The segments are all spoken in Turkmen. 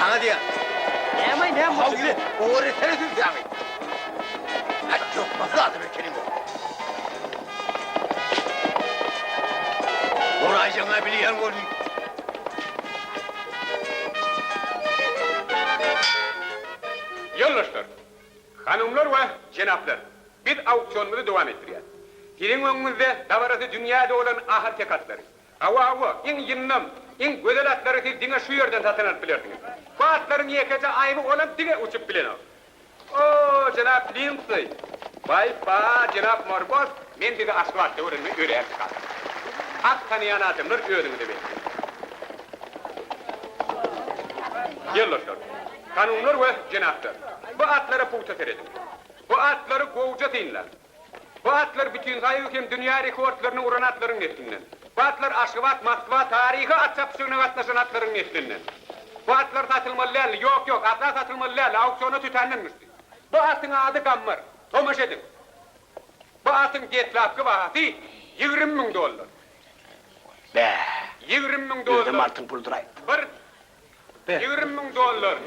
Saňa diýýän. Näme-aý, näme Haw, ýüre, oňar etsene sübsäňi. Häý, ýokmasy adam ekeniň bu. Boraýjagyň-a bilýän welin. Ýoldaşlar, hanymlar we jenaplar, biz auksionymyzy dowam etdirýäs. Siziň öňüňizde dabarasy dünýä dolan ahal-teke atlary. Hawa, hawa, iň ýyndam, iň gözel atlary siz diňe şu ýerden satyn alyp bilersiňiz. Bu atlaryň ýekeje aýby olam diňe uçup bilenok. O, jenap Lindseý! Baý-ba, jenap Morbos, men sizi Aşgabatda görenime örän şat. At tanaýan adamlar özüňize belli. Ýoldaşlar, hanumlar we jenaplar, bu atlara pugta serediň. Bu atlary gowuja synlaň. Bu atlar bütinsoýuz hem dünýä rekordlaryny uran atlaryň neslinden. Bu atlar Aşgabat, Moskwa taryhy at çapyşygyna gatnaşan atlaryň neslinden. Bu atlar satylmaly däldi, ýok, ýok, asla satylmaly däldi, auksiona tötänden düşdi. Bu atyň ady Gammar. Tomaşa ediň. Bu atyň deslapky bahasy 20 müň dollar. Bä. 20 müň dollar. Özem altyn pulduraý. Bir. 20 müň dollar.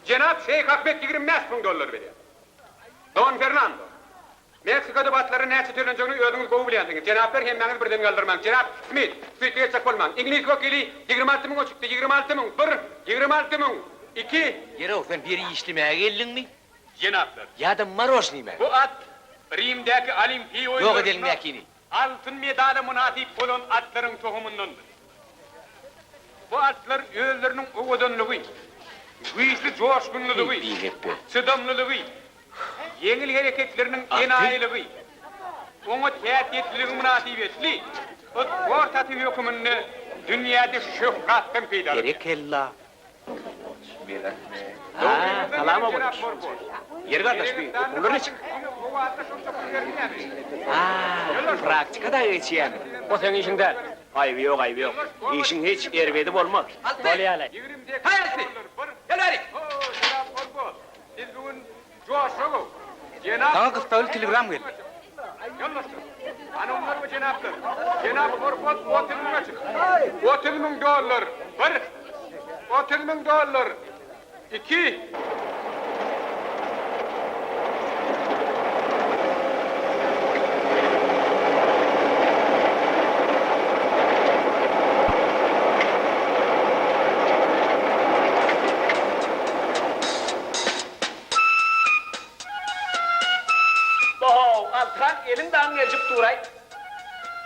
Jenap Şeýh Ahmet 25 müň dollar berýär. Don Fernando, Meksikada bu atlara näçe tölenjegini özüňiz gowy bilýänsiňiz. Jenaplar, hemmäňiz birden galdyrmaň. Jenap Smit, süýtli geçjek bolmaň. Iňlis wekili 26 müňe çykdy, 26 müň, bir, 26 müň, iki. Ýer-ow, sen bir işlemäge geldiňmi? Jenaplar. Ýa-da marožnyý iýmäge? Bu at Rimdäki Olimpiýa Ýok oýunlarynda edeliňdäkini. altyn medala mynasyp bolan atlaryň tohumyndandyr. Bu atlar özleriniň owadanlygy, güýçli joşgunlylygy, çydamlylygy, ýeňil hereketleriniň enaýylygy, oňat häsiýetliligi mynasybetli sport aty höküminde dünýäde şöhratdan peýdalanýar. Berekella! Ha, salam ogullar. Ýeri gardaş, bi okuwlar niçik? Ha, praktika dagy geçýämi? O seň işiň däl. Aýby ýok, aýby ýok. Işiň hiç erbedi bolmaz. Bolýa-laý. Haý Alty! Gel bärik! Saňa gyssagly telegram geldi. Hanymlar we jenaplar, jenap Orfos 30 müňe çykdy. 30 müň dollar, bir! 30 müň dollar, iki! Bo-how, Altyhan, eliň dagyň geljip dur-aý.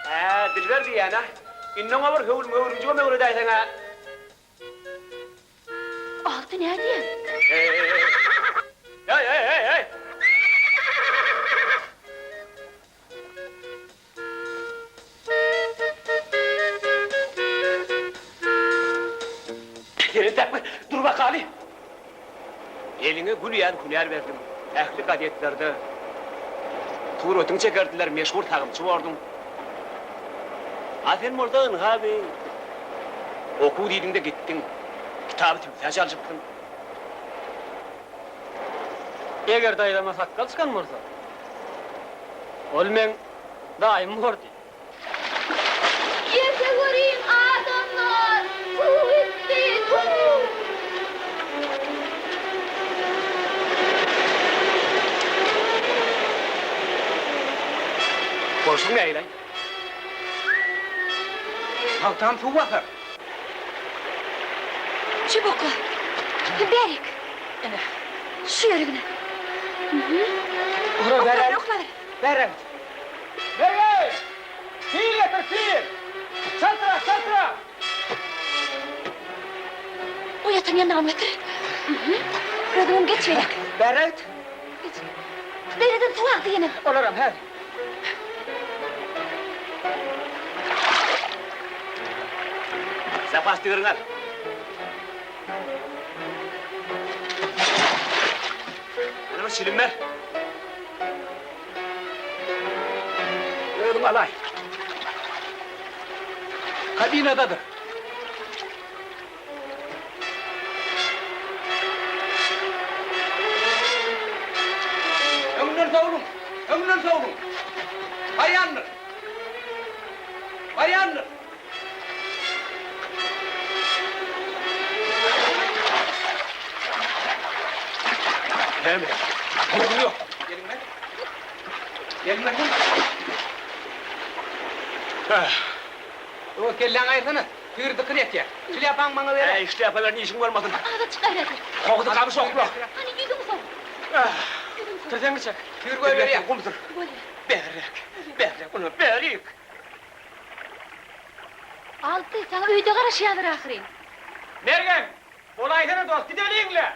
Hä, Dilber diýýän-ä. Indi oňa bir höwrüm-höwrümjigem öwredäýseň-ä. Alty nädýäň? Heý, heý, heý, heý! Ýeri dur bakaly. Eliňe gül ýaly hünär berdim. Ähli gazetlerde suratyňy çekerdiler, meşhur sagymçy borduň. A sen bolsa ynha bi okuw diýdiň-de gitdiň. Kitaby tüwsä çalşypsyň. Eger daýzama sakgal çykan bolsa, ol meň daýym bordy. Gelse görüň adamlar, suw gitdi, suw! Bolşuň nähili-aý? Pagtam suw basar. Çubukla. Bärik. Ine. Şu ýerigine. Oklaber, oklaber. Bäräk. Mergen! Sil getir, sil! Çaltrak, çaltrak! O ýatan ýanynam getir. Özüňem geç beýläk. Bäräk. Geç. Beýleden suw agdy ýene. Olaram häzir. Zapas tigiriňi al. Ýene bir çilim ber. Özüň alaý. Kabinadadyr. Öňünden sowluň! Öňünden sowluň! Barýandyr! Barýandyr! Näme? Gürrüň ýok. Gelin ber. Gelin ber. O kelläňi aýyrsana. Tigir dykyn etýär. Şlýapaňy maňa ber. Äý, şlýapa bilen işiň bolmasyn. Azajyk gaýrat et. Howzy gamyş okla. Hany ýüzüňi sow. Ýüzüňi sow. Tirseňi çek. Tigir goýberýär. Gumdur. Bolýar. Bärräk. Bärräk, ony bärik. Alty, saňa öýde garaşýarlar ahyryn. Mergen, bolaýsana dost, gideliň-le!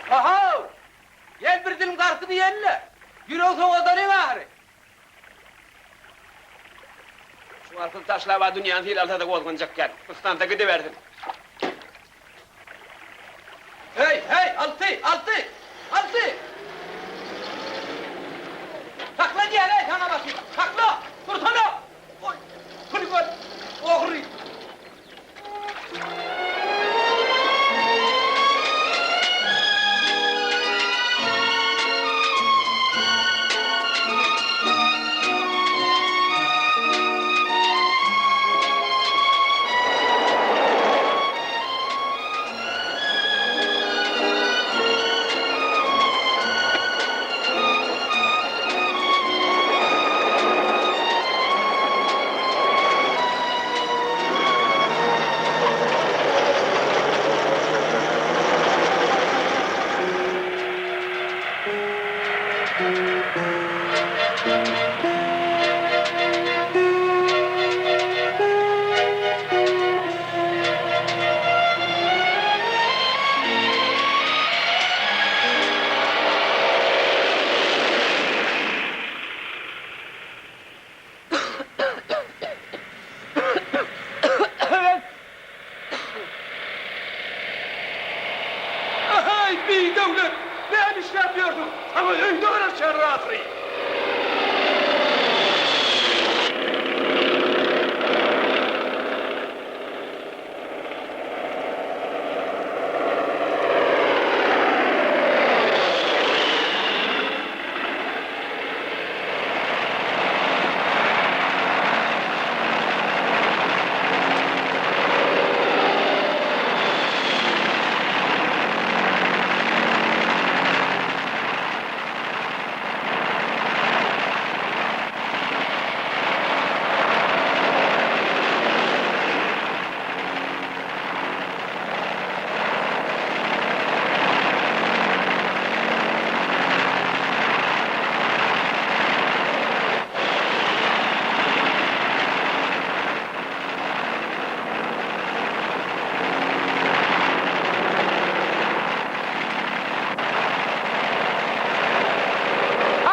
Ho-how! Gel bir dilim garpyz iýeli-le! Ýüregi sowadaryn ahyry! Şu garpyzy taşlab-a dünýäni sil alsa-da gozganjak däl. Stansa gidibersin. Heý, heý, Alty, Alty! Alty! Sakla diýýän-eý saňa maşyn! Sakla! Dursana! Oý, huligan, ogry! Ahaý, bidöwlet! Näme işläp ýörsüň? Saňa öýde garaşýarlar ahyry!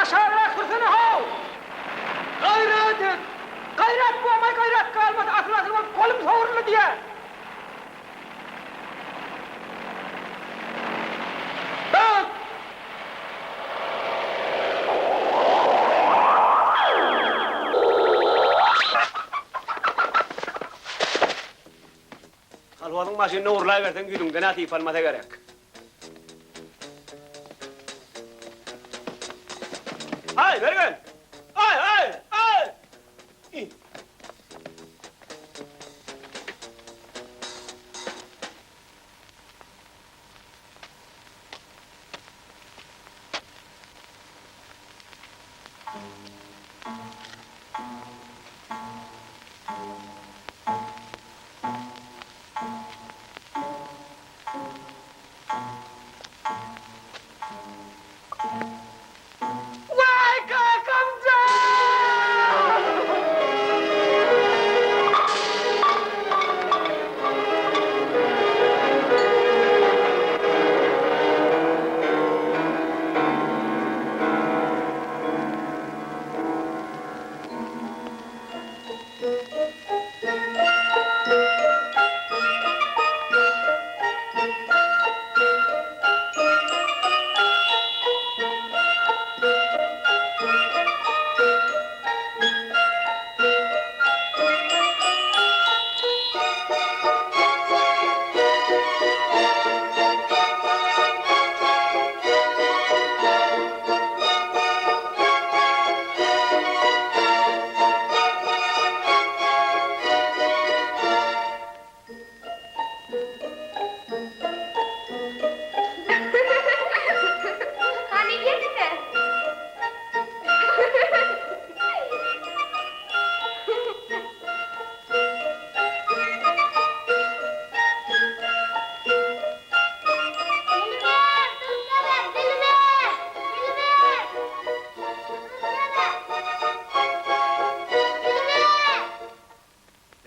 Aşagrak sürsene how! Gaýrat et! Gaýrat bolmaý gaýrat galmady asyl asyl bolup golum sogruldy diýä! Bak! Kolhozyň maşynyny ogurlaberseň ýüzüňden-ä sypalmasa gerek. Aý, Mergen! Aý, aý, aý! Waý, kakam jan!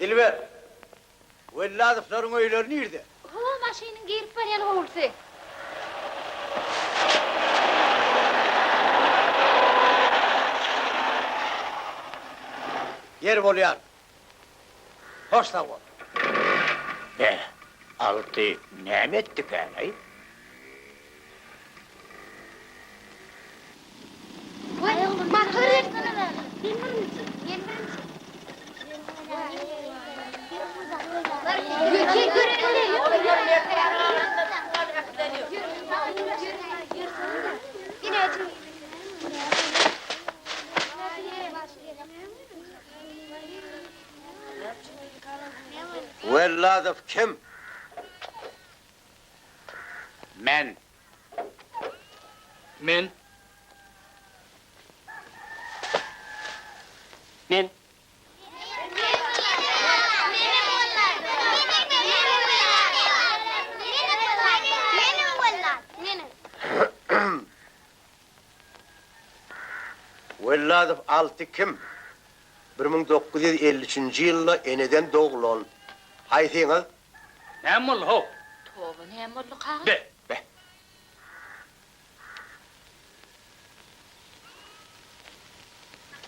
Dilber, Welladowlaryň öýleri nirde? Ho, maşynyň girip barýan howlusy. Ýer bolýar. Hoş sag bol. Beh, Alty näme etdikäň-eý? Welladow kim? Men. Men. Men. Welladow Alty kim? 1953-nji ýylda eneden doglan. Haýsyňyz? Näme boldy how? Toba näme boldy kaga? Be. Be.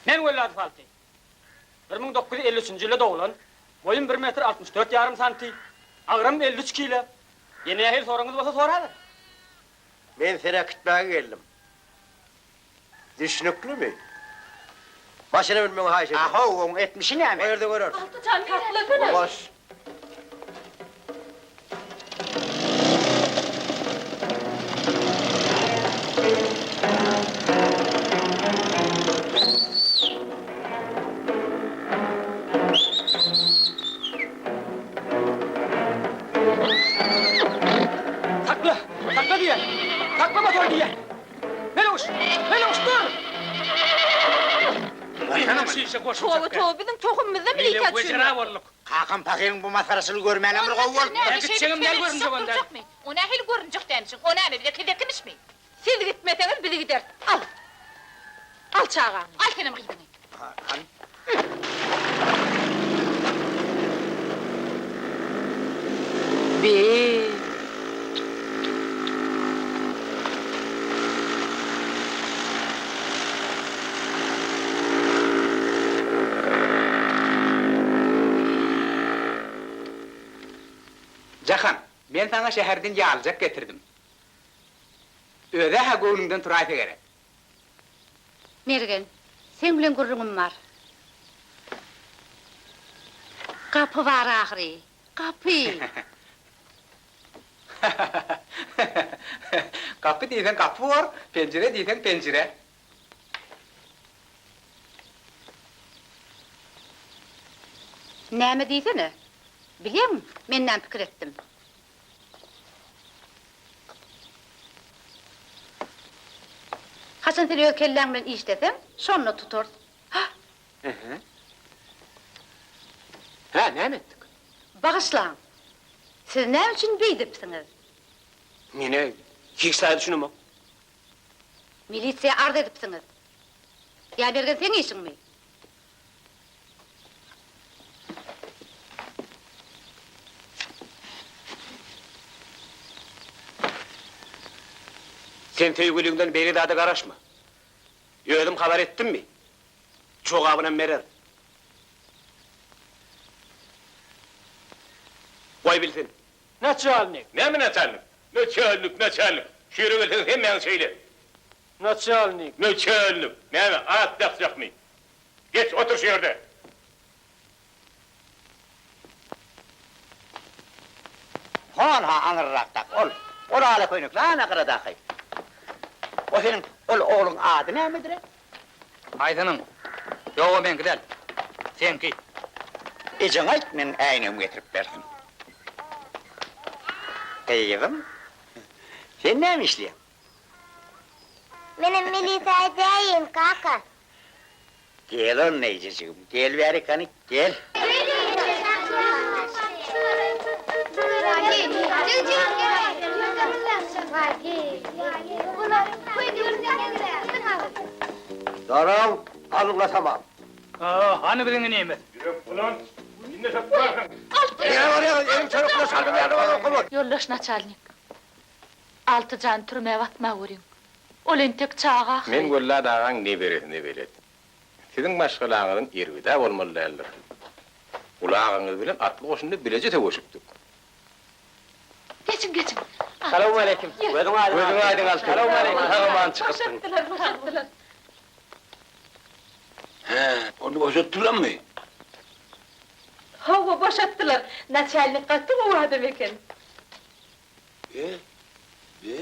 Men Welladow Alty. 1953-nji ýylda doglan. Boýum bir metr 64 ýarym santi. Agramym 53 kile. Ýene nähili soragyňyz bolsa soraber. Men seni äkitmäge geldim. Düşnüklimi? Maşyna münmegiňi haýyş edýän. A-how, oň etmişi näme? O ýerde göreris. Alty jan saklasana. Boş. Sakla! Sakla diýýän! Sakla motory diýýän! Meluş! Meluş dur! Toba toba biziň tohumymyzda milisiýa düşürýär. Kakam pahyryň bu masgaraçylygy görmänem bir gowy bolupdyr. Gitjegem däl görünjek onda. O nähili görünjek dälmişiň? O näme bize kezekimişmi? Siz gitmeseňiz biz gideris. Al! Al çagaňy. Al senem gyzyňy. Hany? Be! Jahan, men saňa şäherden ýalyjak getirdim. Özi-hä göwnüňden turaýsa gerek. Mergen, seň bilen gürrüňim bar. Gapy bar ahyry, gapy! Gapy diýseň gapy bor, penjire diýseň penjire. Näme diýsene? Bilýäňmi, men näme pikir etdim? Haçan sen öz kelläň bilen işleseň, şonda tutarys. Hah! Hä? Hä, näme etdik? Bagyşlaň! Siz näme üçin beýdipsiňiz? Men-ä hiç zada düşünemok. Milisiýa arz edipsiňiz. Ýa Mergen seň işiňmi? Sen söýgüliňden beýle zada garaşma. Özüm habar etdimmi, jogabynam berer. Goý bilsin. Naçalnik! Näme naçalnik? Naçalnik, naçalnik. Şu ýere gelseňiz hemmäňiz şeýle. Naçalnik! Naçalnik! Näme, at dakjakmy? Geç, otur şu ýerde! Hon-ha aňyrrakdaky ol. Ol ala köýnekli ana gyradaky. O seniň ol ogluň ady nämedir-e? Haýsynyň? Ýok, o meňki däl. Seňki. Ejeňe aýt, meniň äýnegimi getirip bersin. Gyzym, sen näme işleýäň? Menem milisiýa aýdaýyn, kaka. Gel onda ejejigim, gel bärik hany, gel. Daraň, alyňa tamam. Hany biziň inimiz? Ýürek bulant. Indi sypmarsyň. Alty! Nirä barýaňyz, eliň çörek bilen şalgam ýaly bar okama. Ýoldaş naçalnik, Altyjany türmä basma görüň. Ol entek çaga ahyry. Men Wellat agaň neberesine belet. Siziň maşgalaňyzyň erbed-ä bolmaly däldir. Uly agaňyz bilen atly goşunda bileje söweşipdik. Geçiň, geçiň. Salowmaleýkim. Gözüň aýdyň. Gözüň aýdyň Alty. Salowmaleýkim. Sag-aman çykypsyň. Boşatdylar, boşatdylar. Hä, ony boşatdylarmy? Hawa, boşatdylar. Naçalnik gaty gowy adam eken. Be, be.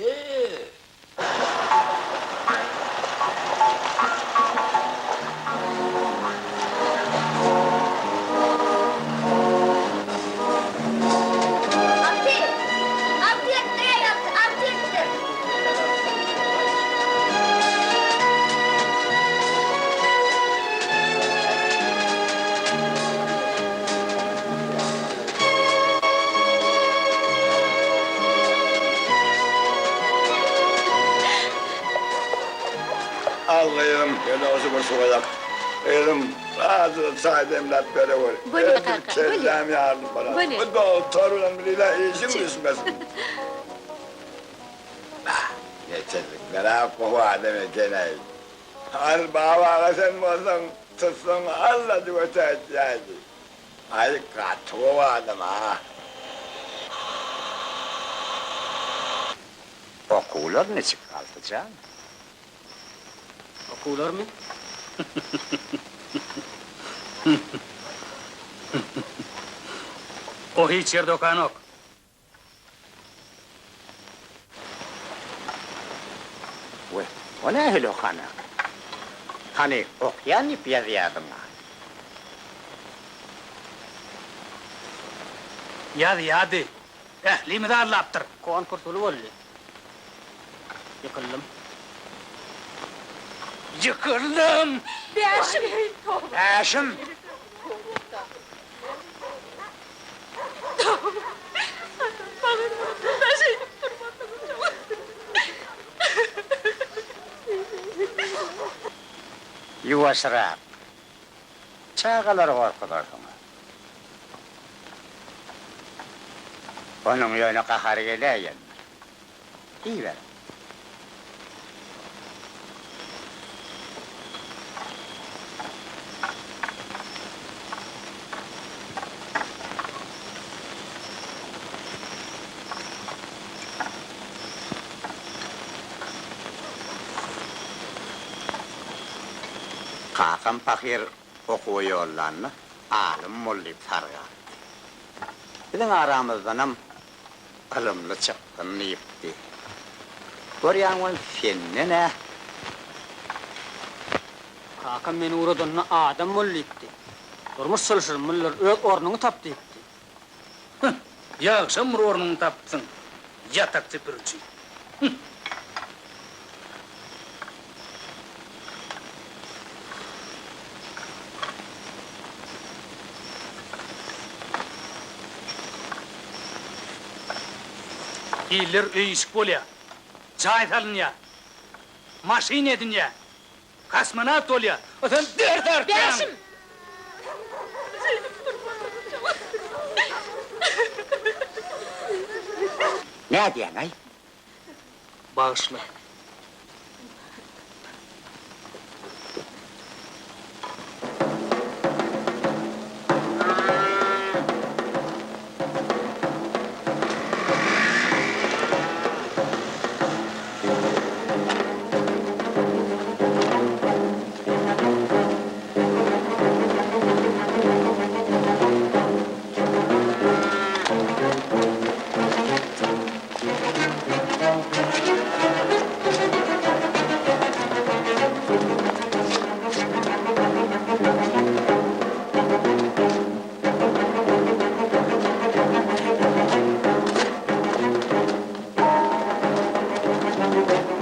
Alty! Alty ýetdi, eý, Alty! Alty ýetdi! Al gyzym, ýöne şu bir suwa ýak. Gyzym, azajyk çaý demläp berewer. Bolýa kaka, bolýa. Kelläm ýarylyp barar. Bolýa. Bu dogtor bilen birle işiň düşmesin. Bah, geçirlikler-ä gowy adam eken-eý. Al, Baba aga sen bolsaň, tutsaň allajyk ötäýtýädi. Aý, gaty gowy adam-a. Okuwlar niçik, Altyjan? Okuwlarmy? O hiç ýerde okanok. We, o nähili okanak? Hany, okýan diýip ýazýardyň-a. Ýazýardy. Ählimizi aldapdyr. Konkurs uly boldy. Ýykyldym. Ýykyldym! Bäşim! Bäşim! Ýuwaşrak. Çagalary gorkuzarsyňyz. Onuň ýöne gahary geläýendir. Iýiberiň. Kakam pahyr okuwa ýollanda alym bol diýip sargapdy. Biziň aramyzdanam Ylymly çykgyn diýipdi. Görýäň ol senden-ä. Kakam meni ugradanda adam bol diýipdi. Durmuş çylşyrymlydyr, öz ornuňy tap diýipdi. Hüh, ýagşam bir ornuňy tapypsyň, ýatak süpüriji. Hüh. Iller öý-işik bolýar, jaý salynýar, maşyn edinýär, kosmonawt bolýar, a sen dert artýaň! Bäşim! Nädýäň-aý? Bagyşla.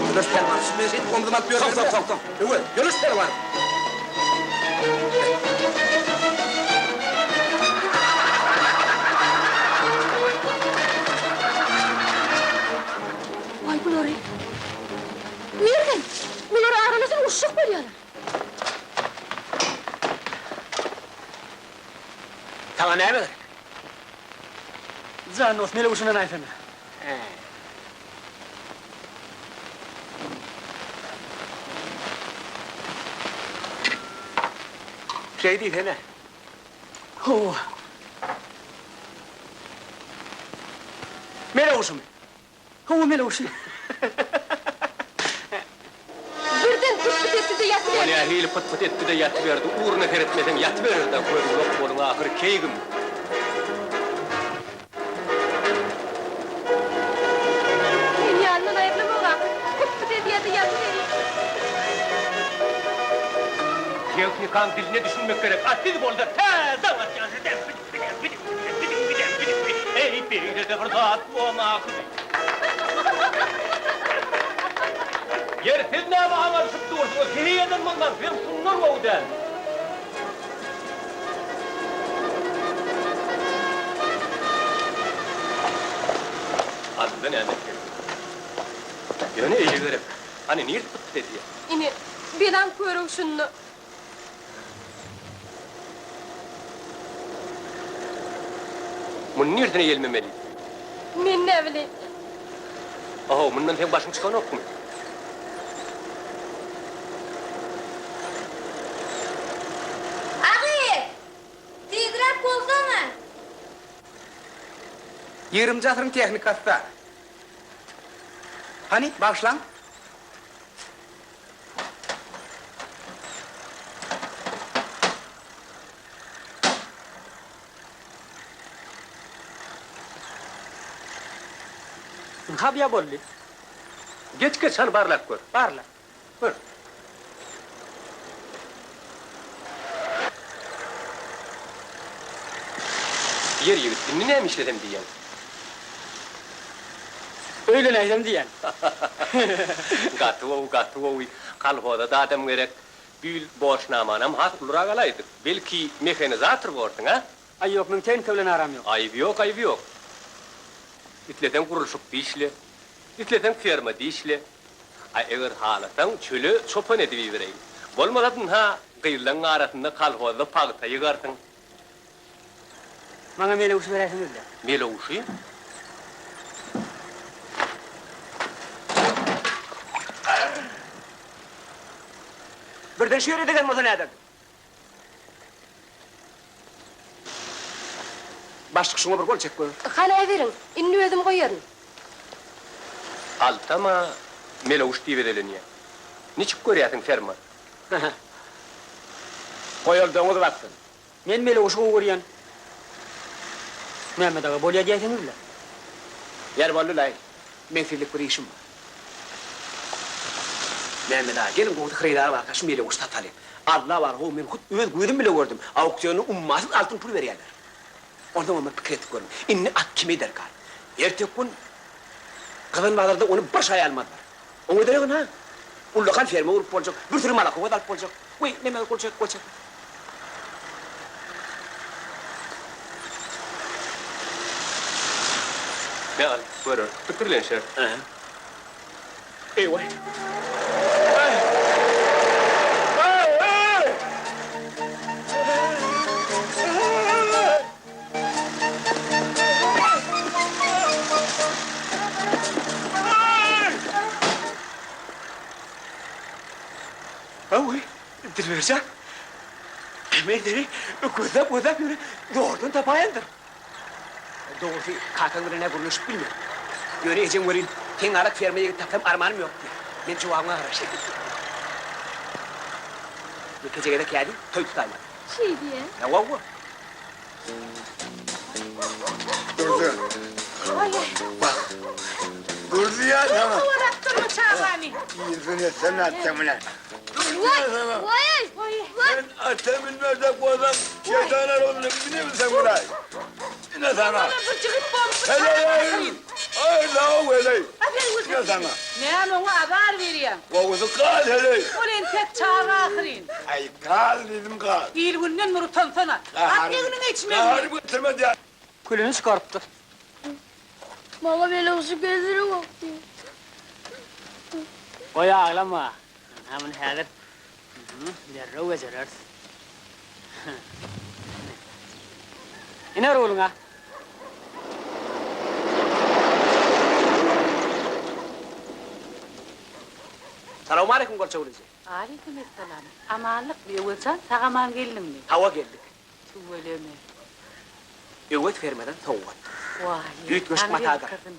Ýoldaş Pälwan, siz meni şeýdip omzuma alyp ýörmeli däl. Togta, togta. Öwez, ýoldaş Pälwan! Waý bulary! Mergen, bular aralaşan uruşjak bolýarlar. Saňa näme gerek? Jan dost, Meleguşy aýtsana. Hä. Şeý diýsene. Hawa. Meleguşymy? Hawa, Meleguşy. Birden pyt-pyt etdi-de O ýatyberdi. nähili pyt-pyt etdi-de ýatyberdi, ugruna seretmeseň ýatyberer-dä, gözüň ýok boluň ahyry keýgim. Men ýanyndan aýrylamok ahyry, pyt-pyt edýär-de ýatyberýär. Tehnikaň diline düşünmek gerek, a siz bolsa tä daň atýança Eý, beýle-de bir zat bormy ahyry? Ýeri, siz näme aňalyşyp dursuňyz? Heleý eden bolmaň, sizem şundan gowy däl. Alynda näme etmeli? Ýöne eje gerek. Hany, nirde pyt-pyt edýär? Ine, belaň körügi şunda. Muny nirsine ýelmemeli? Men näbileýin. Ahow, mundan seň başyň çykanokmy? Agy! Tizräk bolsana! Ýigriminji asyryň tehnikasy-da. Hany, bagyşlaň. Ynha biýa boldy. Geç geç hany barlap gör. Barla. Gör. Ýer ýigit indi näme işlesem diýýäň? Öýlenäýsem diýýän. Gaty gowy, gaty gowy. Kolhoza-da adam gerek. Bu ýyl borçnamanam has ulurak alaýdyk. Belki, mehanizator borsuň, a? Aý ýok, meň tehnika bilen aram ýok. Aýby ýok, aýby ýok. Isleseň gurluşykda işle, isleseň fermada işle. A eger halasaň, çöle çopan edip ibereýin. Bolmasa, ynha, gyzlaň arasynda kolhozda pagta ýygarsyň. Maňa melewşi beräýseňiz-le. Melewşi? Birden şu ýere degen bolsa näderdiň? Başlyk şuňa bir gol çek gör. Hany äberiň, indi özüm goýaryn. Altam-a Melewş diýip ezelenýär. Niçik görýärsiň, ferma? Goý ol doňuz baksyn. Men Melewşi gowy görýän. Mämmet aga, bolýa diýäýseňiz-le. Ýer boldy-laý. Meň sizlik bir işim bar. Mämmet aga, geliň gowusy hyrydar barka şu Melewşi satalyň. Alla bar, how, men hut öz gözüm bile gördüm. Auksionda ummasyz altyn pul berýärler. Onsoňam bir pikir edip görüň. Indi at kime derkar? Erteki gün Gyzan bazarda ony bir şaý almazlar. Oňa deregine ullakan ferma gurup boljak, bir süri malakowoz alyp boljak. Weý, neme gol çek, gol çek. Me al, göreris. Pikirlenişeris. Eý-waý. Hawy, Dilberjan, men seni gözläp-gözläp ýöne zordan tapaýandyr. Dogrusy, kakaň bilen-ä gürleşip bilmedim. Ýöne ejeň welin, seň ýalak ferma ýigit tapsam armanym ýok diýýär. Men jogabyňa garaşýan. Ýekeje gezek kädi, toý tutaýmaly. Şeý diýýä. Hawa-wa. Durdy. Bak. Durdy ya sana. Kowalap durma çagany. Ýüzüne sen atsaň bilen. Waý, waý, waý. Sen ata bilmezek bolsaň, şeytana rolunu bilir misin Guray? Ine sana. Olar bir jigit bolmuş. Hele hey. Ay la hele. Ine sana. Näme oňa azar berýäň? Gowusy kal hele. Ol entek çaga ahyryn. Ay kal dedim kal. Il-günden bir utansana. At egniňe içmegini. Gahar götürme diýär. Külüni çykarypdyr. Maňa melewşe gezdirip okdy. Goý aglama. Ynha muny häzir derrew bejereris. Ine ruluň-a. Salowmaleýkim Golça Gülüji. Aleýkimessalam. Amanlyk, Öwezjan, sag-aman geldiňmi? Hawa, geldik. Tüweleme. Öwez fermadan sowgat. Waý, Üýtgeşik Taňry matadyr. ýalkasyn.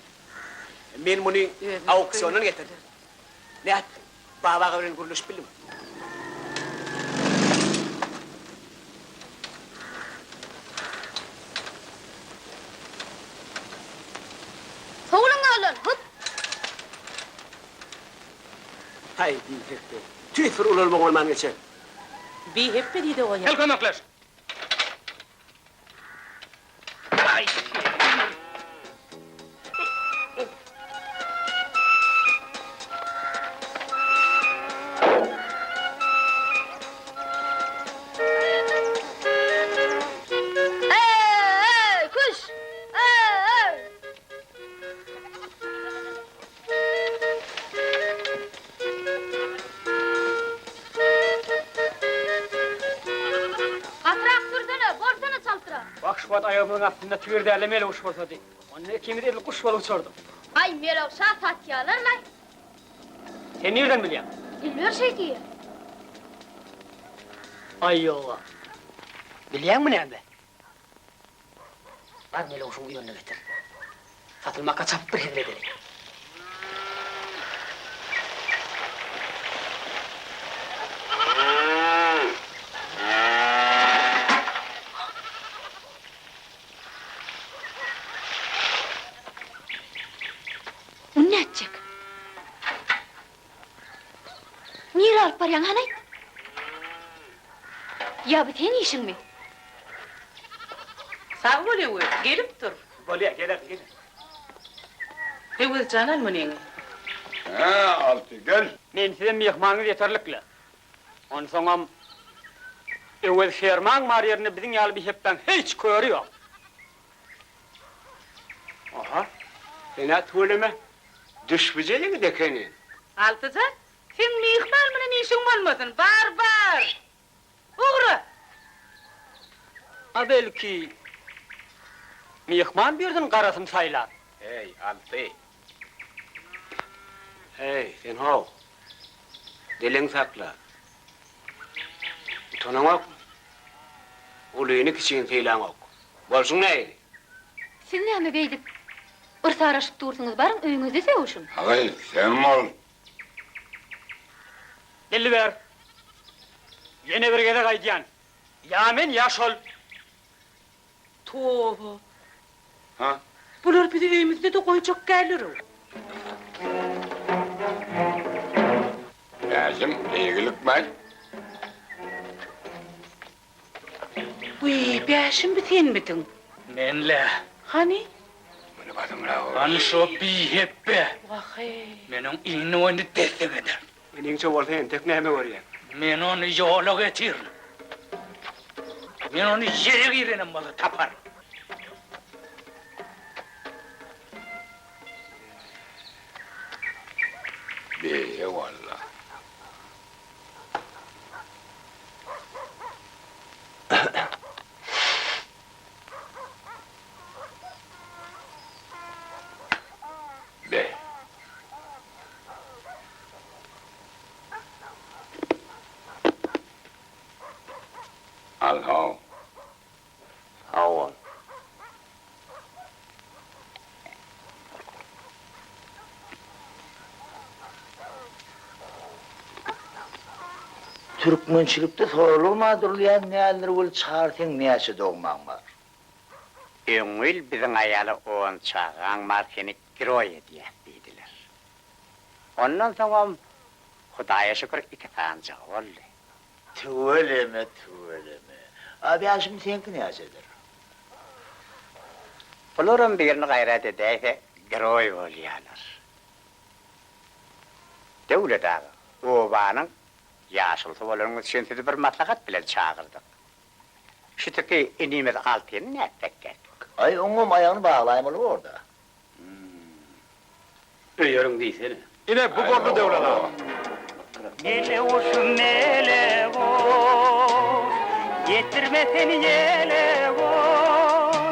Men muny Özüňiz auksiondan köýnekdir. getirdim. Nätdiň? Baba aga bilen gürleşip bildiňmi? Sowulyň ýoldan, hup! Haý, bihepbe. Tüýs bir ulalma bolman geçen. Bihepbe diýdi goýar. Gel kömekleş. Eý, küş! Eý! Gatyrak sürsene, bolsana çaltrak. Wah, şu wagt aýagymyzyň astynda tigir däl-de meleguş bolsady. Onda ikimiz edil guş bolup uçardyk. Aý, melewşa satýalar-laý. Sen nirden bilýäň? Iller şeý diýýär. Aý, ýog-a. Bilýäňmi näme? Bar melewşiň uýanyny getir. Satylmaka çap bir hezil edeli. Muny nätjek? Nirä alyp barýaň, hany aýt? Ýa bu seň işiňmi? Sag bol Öwez, gelip dur. Bolýa, gelerin, gelerin. Öwez jan al munyňy. Hä, Alty, gel. Men size myhmanyňyz ýeterlik-le. Onsoňam Öwez fermaň bar ýerinde biziň ýaly bihepbäň hiç köri ýok. Aha, sen-ä tüweleme, düşbüje ýigit ekeniň. Altyjan, seň myhman bilen işiň bolmasyn, bar, bar! Ugra! A belki, myhman birisiniň garasyny saýlar? Heý, Alty! Heý, sen how! Diliňi sakla! Utanaňokmy? Ulyny-kiçini sylaňok. Bolşuň nähili? Siz näme beýdip, yrsaraşyp dursuňyz, baryň öýüňizde sögüşiň. Agy, sen bol. Belli ber. Ýene bir gezek aýdýan, ýa men, ýa şol. Toba! Ha? Bular bizi öýümizde-de goýjak däldir-ow. Bäşim, eýgilikmi? Wiý, Bäşim bi senmidiň? Men-le. Hany? Muny basymrak ur. Hany şo bihepbe. Wah-eý. Men oň iňini boýuny dessek ederin. Meniňçe bolsa entek näme görýäň? Men ony ýola getirin. Men ony ýere girenem bolsa taparyn. Beýle walla. Be. Al how. Sag bol. Türkmençilikde soralygma durulýan däldir weli Çary seň näçe dogmaň bar? Öňňül biziň aýala on çagaň bar seni giroý edýäs diýdiler. Ondan soňam Hudaýa şükür iki sanjygy boldy. Tüweleme, tüweleme. A Bäşim seňki näçedir? Bularam birini gaýrat edäýse giroý bolýarlar. Döwlet aga, obanyň ýaşulusy bolanyňyz üçin sizi bir maslahat bilen çagyrdyk. Şütüki inimiz Altyny nätsekkäk? Aý, oňam aýagyny baglaýmaly bor-da. Öýeriň diýsene. Ine, bu boldy Döwlet aga. Mele goşum mele goş, Getirme sen ýele goş.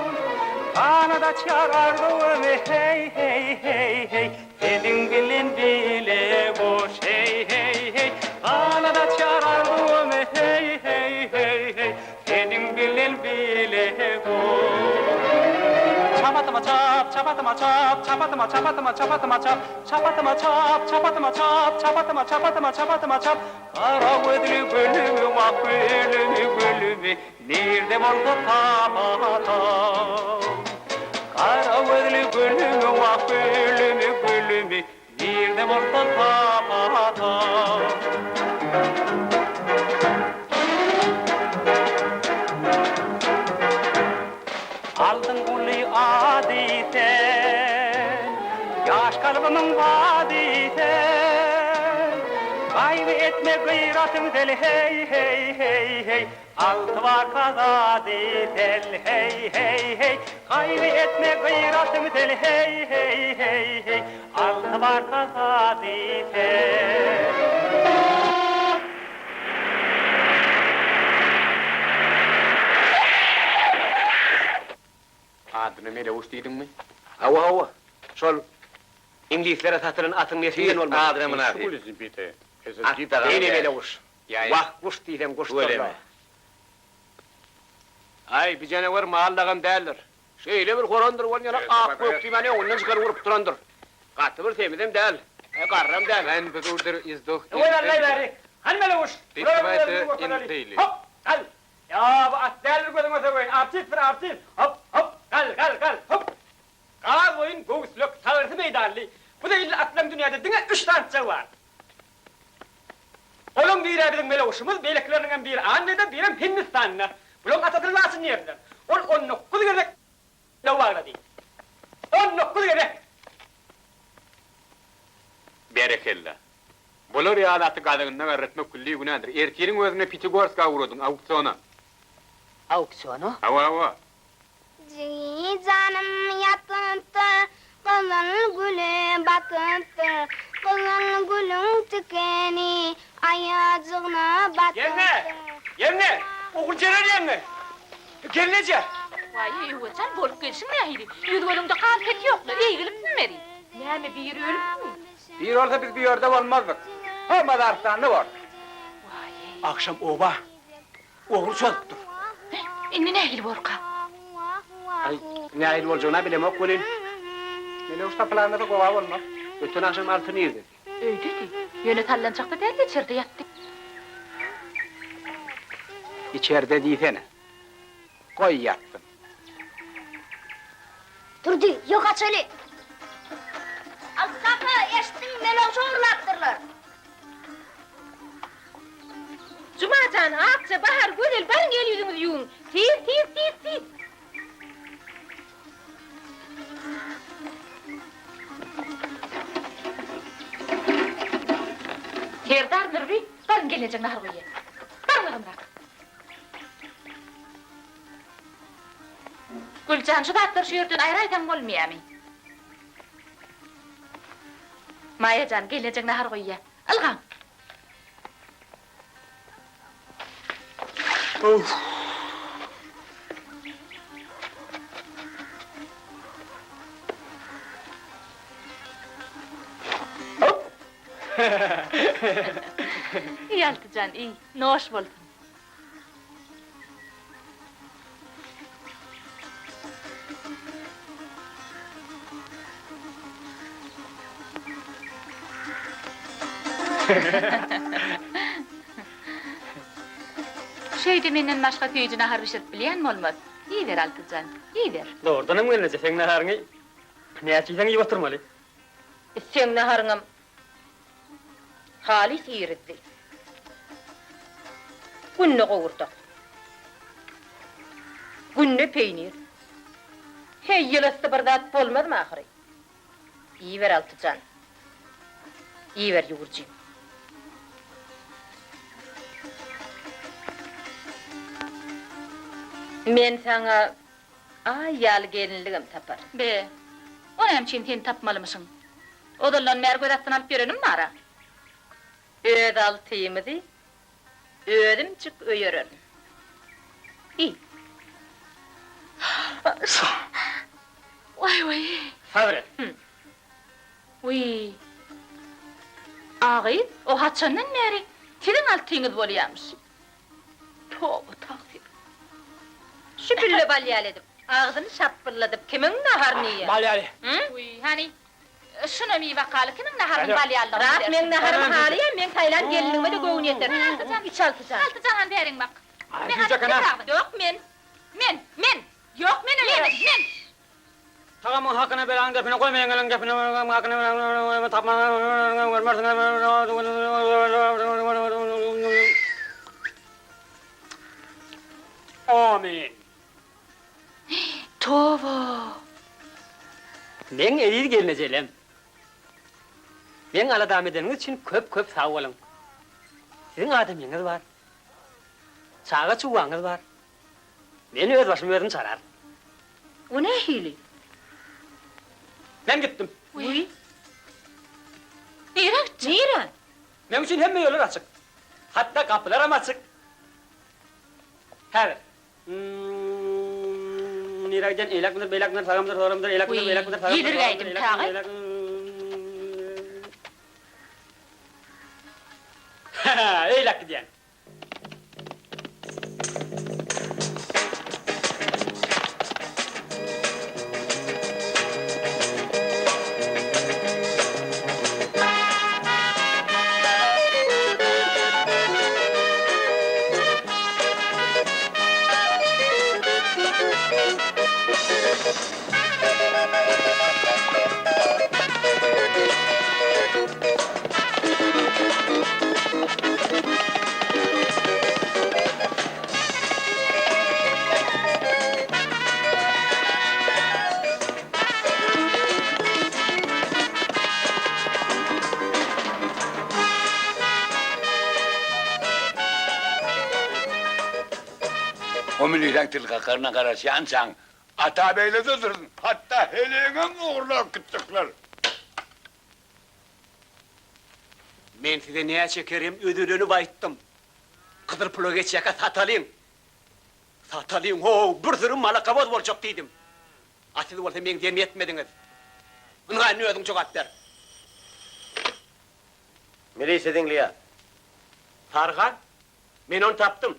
Ganat açýar arzuwymy heý heý heý heý Seniň bilen bile goş heý heý heý Ganat açýar arzuwymy heý heý heý heý Seniň bilen bile goş Çap atyma çap, çap atyma çap, Çap atyma, çap atyma, çap atyma çap, Çap atyma çap, çap atyma çap, Çap atyma, çap atyma, çap atyma çap, Gara gözli gülümi, wah gülümi, gülümi, Nirde bolsa tap-a-tap. Gara gözli gülümi, wah gülümi, gülümi, Nirde bolsa tap-a-tap. Aldyň uly ady sen, Ýaş kalbymyň bady sen. Gaýgy etme gyratyň sel heý heý heý heý Alty barka zady sel heý heý heý Gaýgy etme gyratyň sel heý heý heý heý Alty barka zady sel. Adyna Meleguş diýdiňmi? Hawa, hawa. Şol iňlislere satylan atyň neslinden bolmaly. Adyna mynasyp. At ene Meleguş. Wah, guş diýseň guşdur-la. Aý, bi janawer mal dagam däldir. Şeýle bir horandyr ol ýaly ak-gök diýmän öňünden çykany urup durandyr. Gaty bir semizem däl, garram däl. Öwez Allaý bäri. Hany Meleguş, bulara bir özümizi görkezeli. Hop, gal! Ýa, bu at däldir gözüňe söweýin, artistdir, artist! Hop, hop, gal, gal, gal, hop! Gaz boýun, göwüslek, sagrysy meýdanly, bu zeýilli atlaň dünýäde diňe üç sanyjagy bar. Olaň biri-ä biziň Melewşimiz, beýlekileriniňem biri Angliýada, birem Hindistanda. Bulaň atasyny Laçyn diýerdiler. Ol 19 gezek döw baglady. 19 gezek! Berekella. Bular ýaly aty gazygynda garretmek külli günädir. Ertiriň özünde Pýatigorska ugradyň, auksiona. Auksiona? Hawa, hawa. Jigi janym ýatypdyr, gyzyl güle batypdyr, Gyzyl gülüň tikeni aýajygna Ýeňňe! batypdyr. Ýeňňe! Oguljeren ýeňňe! Gelneje! Waý, Öwezjan, bolup gelşiň nähili? Ýüz-gözüňde gan-pet ýok-la, eýgilipmi beri? Näme, biri ölüpmi? Biri bolsa biz bu ýerde bolmazdyk. Ho, mazarystanda bordyk. Waý-eý! Agşam oba Ogry çozupdyr. Indi nähili borka? Aý, nähili boljagyny-a bilemok welin. Meleguş tapylanda-da gowa bolmaz. Öten agşam Alty nirdedi? Öýdedi. Ýöne sallançakda däldi, içerde ýatdy. Içerde diýsene. Goý ýatsyn. Durdy, ýok açaly. Alty kaka, eşitdiňmi, Meleguş ogurlapdyrlar. Juma jan, Akja, Bahar, Gözel, baryň el-ýüzüňizi ýuwuň. Tiz, tiz, tiz, tiz. Serdar, Nurby, baryň gelnejeň nahar goýýa. Baryň ylgamrak. Güljan, şu zatlary şu ýerden aýraýsaň bolmaýamy? Maýa jan, gelnejeň nahar goýýa. Ylgaň! Iý, Alty jan, iý, noş bolsun. Şeýde menden başga süýji nahar bişirip bilýän bolmaz. Iýiber, Altyjan, iýiber. Dogrudanam gelneje, seň naharyňy näçe iýseň iýip oturmaly. Seň naharyňam Halys irizdi. Günde gowurdak. Günde peýnir. Heý, ýylasy bir zat bolmazmy ahyry? Iýiber, Altyjan. Iýiber, ýüwürjim. Men saňa aý ýaly gelinligem taparyn. Be, o näme üçin sen tapmalymyşyň? Ozaldan bäri göz astyna alyp ýörenim bar-a. Öz altymyzy özümjik öýererin. Iý. Waý waý. Sabyr et. Wiý. A gyz, o haçandan bäri siziň altyňyz bolýamyş? Toba tagsyr. Şu pille bal ýaly edip, agzyny şapbylladyp kimiň naharyny iýýär? Bal ýaly. Wiý, hany, şunam iý bakaly, kimiň naharynyň bal ýalydygyny Ras meň naharymy halaýan, meň saýlan gelnigime-de göwün ýeter. Iç Altyjan. Altyjan hany bäriň bak. Ýok, men. Men! Men! Ýok, men ölerin! Men! Tagamyň hakyna belaň depine goýma ýeňňeleň gepine hakyna tapma görmersiň Amin. Toba! Meň eziz gelnejelem. Meň aladamy edeniňiz üçin köp-köp sag boluň. Siziň adamyňyz bar. Çaga-çugaňyz bar. Men öz başymy özüm çararyn. O nähili? Men gitdim. Wiý. Nirä gitjek? Nirä? Meň üçin hemme ýollar açyk. Hatda gapylaram açyk. Häzir. Nirä gidýän? Eýläkmidir, beýläkmidir, sagamydyr, solamydyr, eýläkmidir, beýläkmidir, sagamydyr, solamydyr, eýläkmidir, beýläkmidir. Hä-hä, eýläk gidýän. O milisäň til kakaryna garaşýançaň, Atabeýle-de dursun, hatda heleýiňem ogurlap gitjekler. Men size näçe kerem özelenip aýtdym. Gyzyl pula geçýäkä satalyň. Satalyň, ho-ow, bir süri malakaboz boljak diýdim. A siz bolsa meň diýenimi etmediňiz. Ynha, indi özüň jogap ber. Milisiýa diňleýär. Saryhan, men ony tapdym.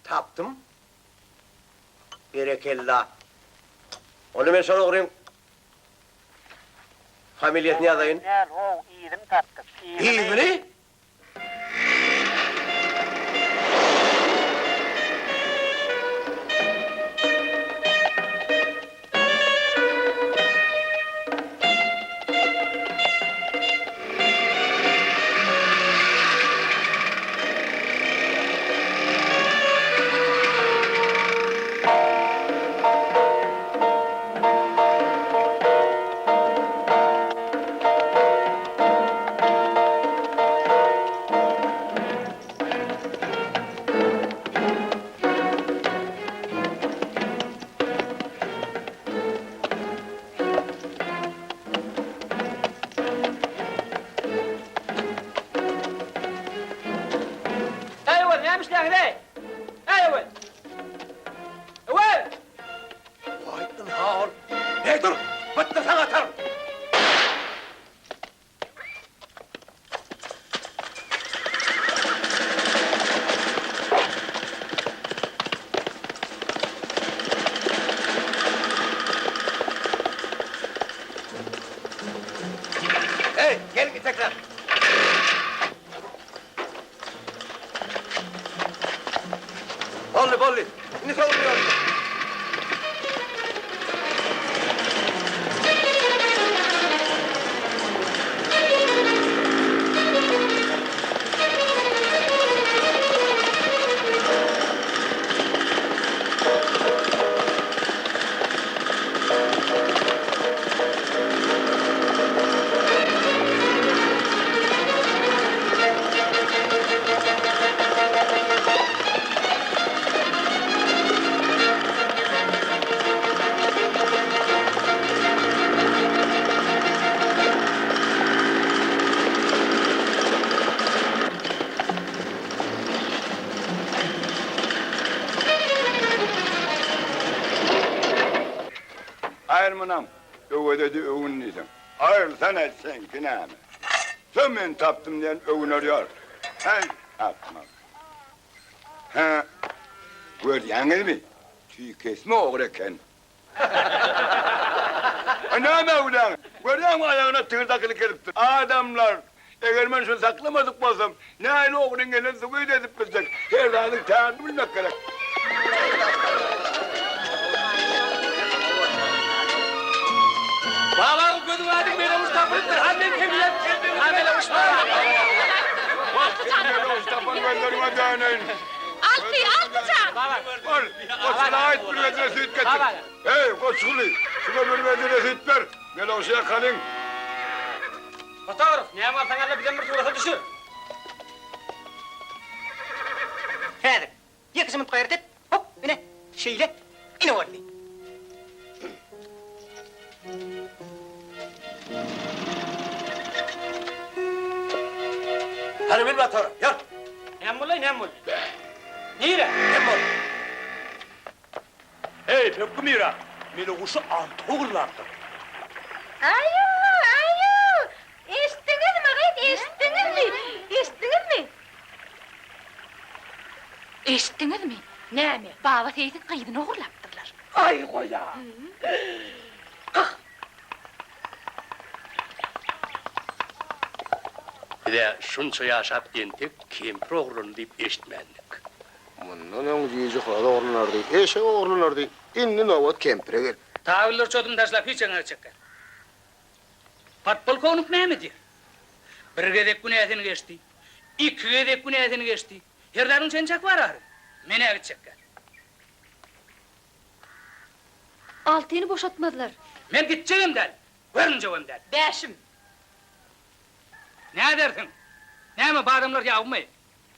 Tapdym. Berekella. Onda men şol ogryň Familiýasyny ýazaýyn. Däl how yzyny tapdyk yzyny. Yzyny? Eý, öwez, näme işleýäňiz-eý? Eý, öwez! Öwez! Waý, ynha ol. Eý, dur! Bytdyr saňa ataryn! Eý, geliň itekler! Boldy, boldy. Indi sowulýarys. Nähili munam? Öwezedi öwün diýseň. Aýrylsana, seňki näme? Şo men tapdym diýen öwüner ýör. Häý, akmak. Hä, görýäňizmi? Tüýkesme ogry eken. A näme öwläň? Görýäňmi aýagyna tigir dakylyp gelipdir. Adamlar, eger men şuny saklamadyk bolsam, nähili ogryň gelenini subut edip biljek. Her zadyň tärini bilmek gerek. Babaň gözüň aýdyň meleguş tapylypdyr. Han men kemilem. Han meleguş bar. Wah, seniň meleguş tapan gözleriňe döneýin. Alty, Alty jan! Bar, Goçgula aýt bir bedre süýt getir. Eý, Goçguly, şuňa bir bedre süýt ber. Meleguşy ýakalyň. Fotograf, näme alsaň al-da bizem bir surata düşür. Häzir. Ýekeje minut gaýrat et. Hop, ine, şeýle. Ine boldy. Hany min motora, ýör! Näme boldy, näme boldy? Nire? Näme boldy? Heý, Pökgi Mira, Meleguşy Alty ogurlapdyr. Aýu, aýu! Eşitdiňizmi, gyz, eşitdiňizmi? Eşitdiňizmi? Eşitdiňizmi? Näme, Baba seýsiň gyzyny ogurlapdyrlar. Aý, goý-a! Gyh! Biz-ä şunça ýaşap entek kempir ogurlandy diýip eşitmändik. Mundan öň jüýje horaz ogurlanardy, eşek ogurlanardy, indi nobat kempire geldi. Tabyllar çoduny taşlap hiç ýeňňe çekýär. Podpolkownik näme diýer? Bir gezek günäsini geçdi, iki gezek günäsini geçdi. Her zadyň çen-çaky bar ahyry. Men-ä gitjekgä. Altyny boşatmazlar. Men gitjegem däl, görünjegem däl. Bäşim. Nädersiň? Näme, badamlar ýabymy?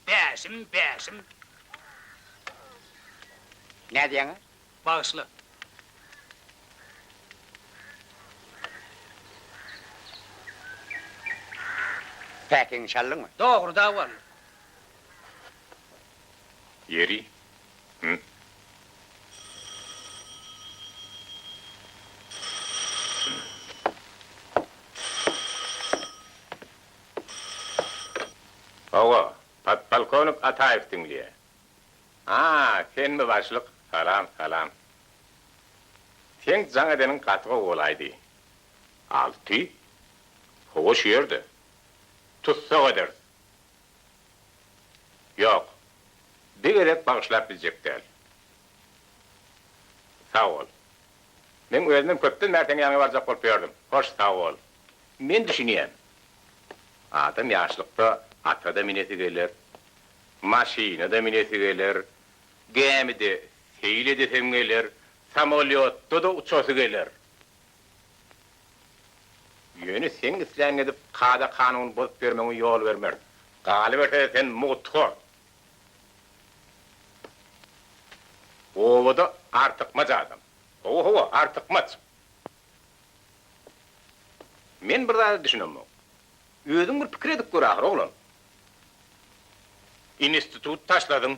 Bäşim, bäşim. Nädýäň-ä? Bagyşla. Päkiňi çaldyňmy? Dogry dawaly. Ýeri, hü? Hawa, podpolkownik Ataýew diňleýär. A, senmi başlyk? Salam, salam. Seň jaň edeniň gaty gowy bolaýdy. Alty? Hawa, şu ýerde. Tussag ederis. Ýok. Bir gezek bagyşlap biljek däl. Sag bol. Meň özümem köpden bäri seň ýanyňa barjak bolup ýördüm. Hoş, sag bol. Men düşünýän. Adam ýaşlykda ata-da minesi geler, maşyna-da minesi geler, gämide seýil edesem geler, samolýotda-da uçasy geler. Ýöne seň isläniňi edip kada-kanuny bozup ýörmegiňe ýol bermerin. Galyberse-de sen mugthor. Obada artykmaç adam. Hawa, hawa, artykmaç. Men bir zada düşünemok. Özüň bir pikir edip gör ahyry, oglan. Institut taşladyň.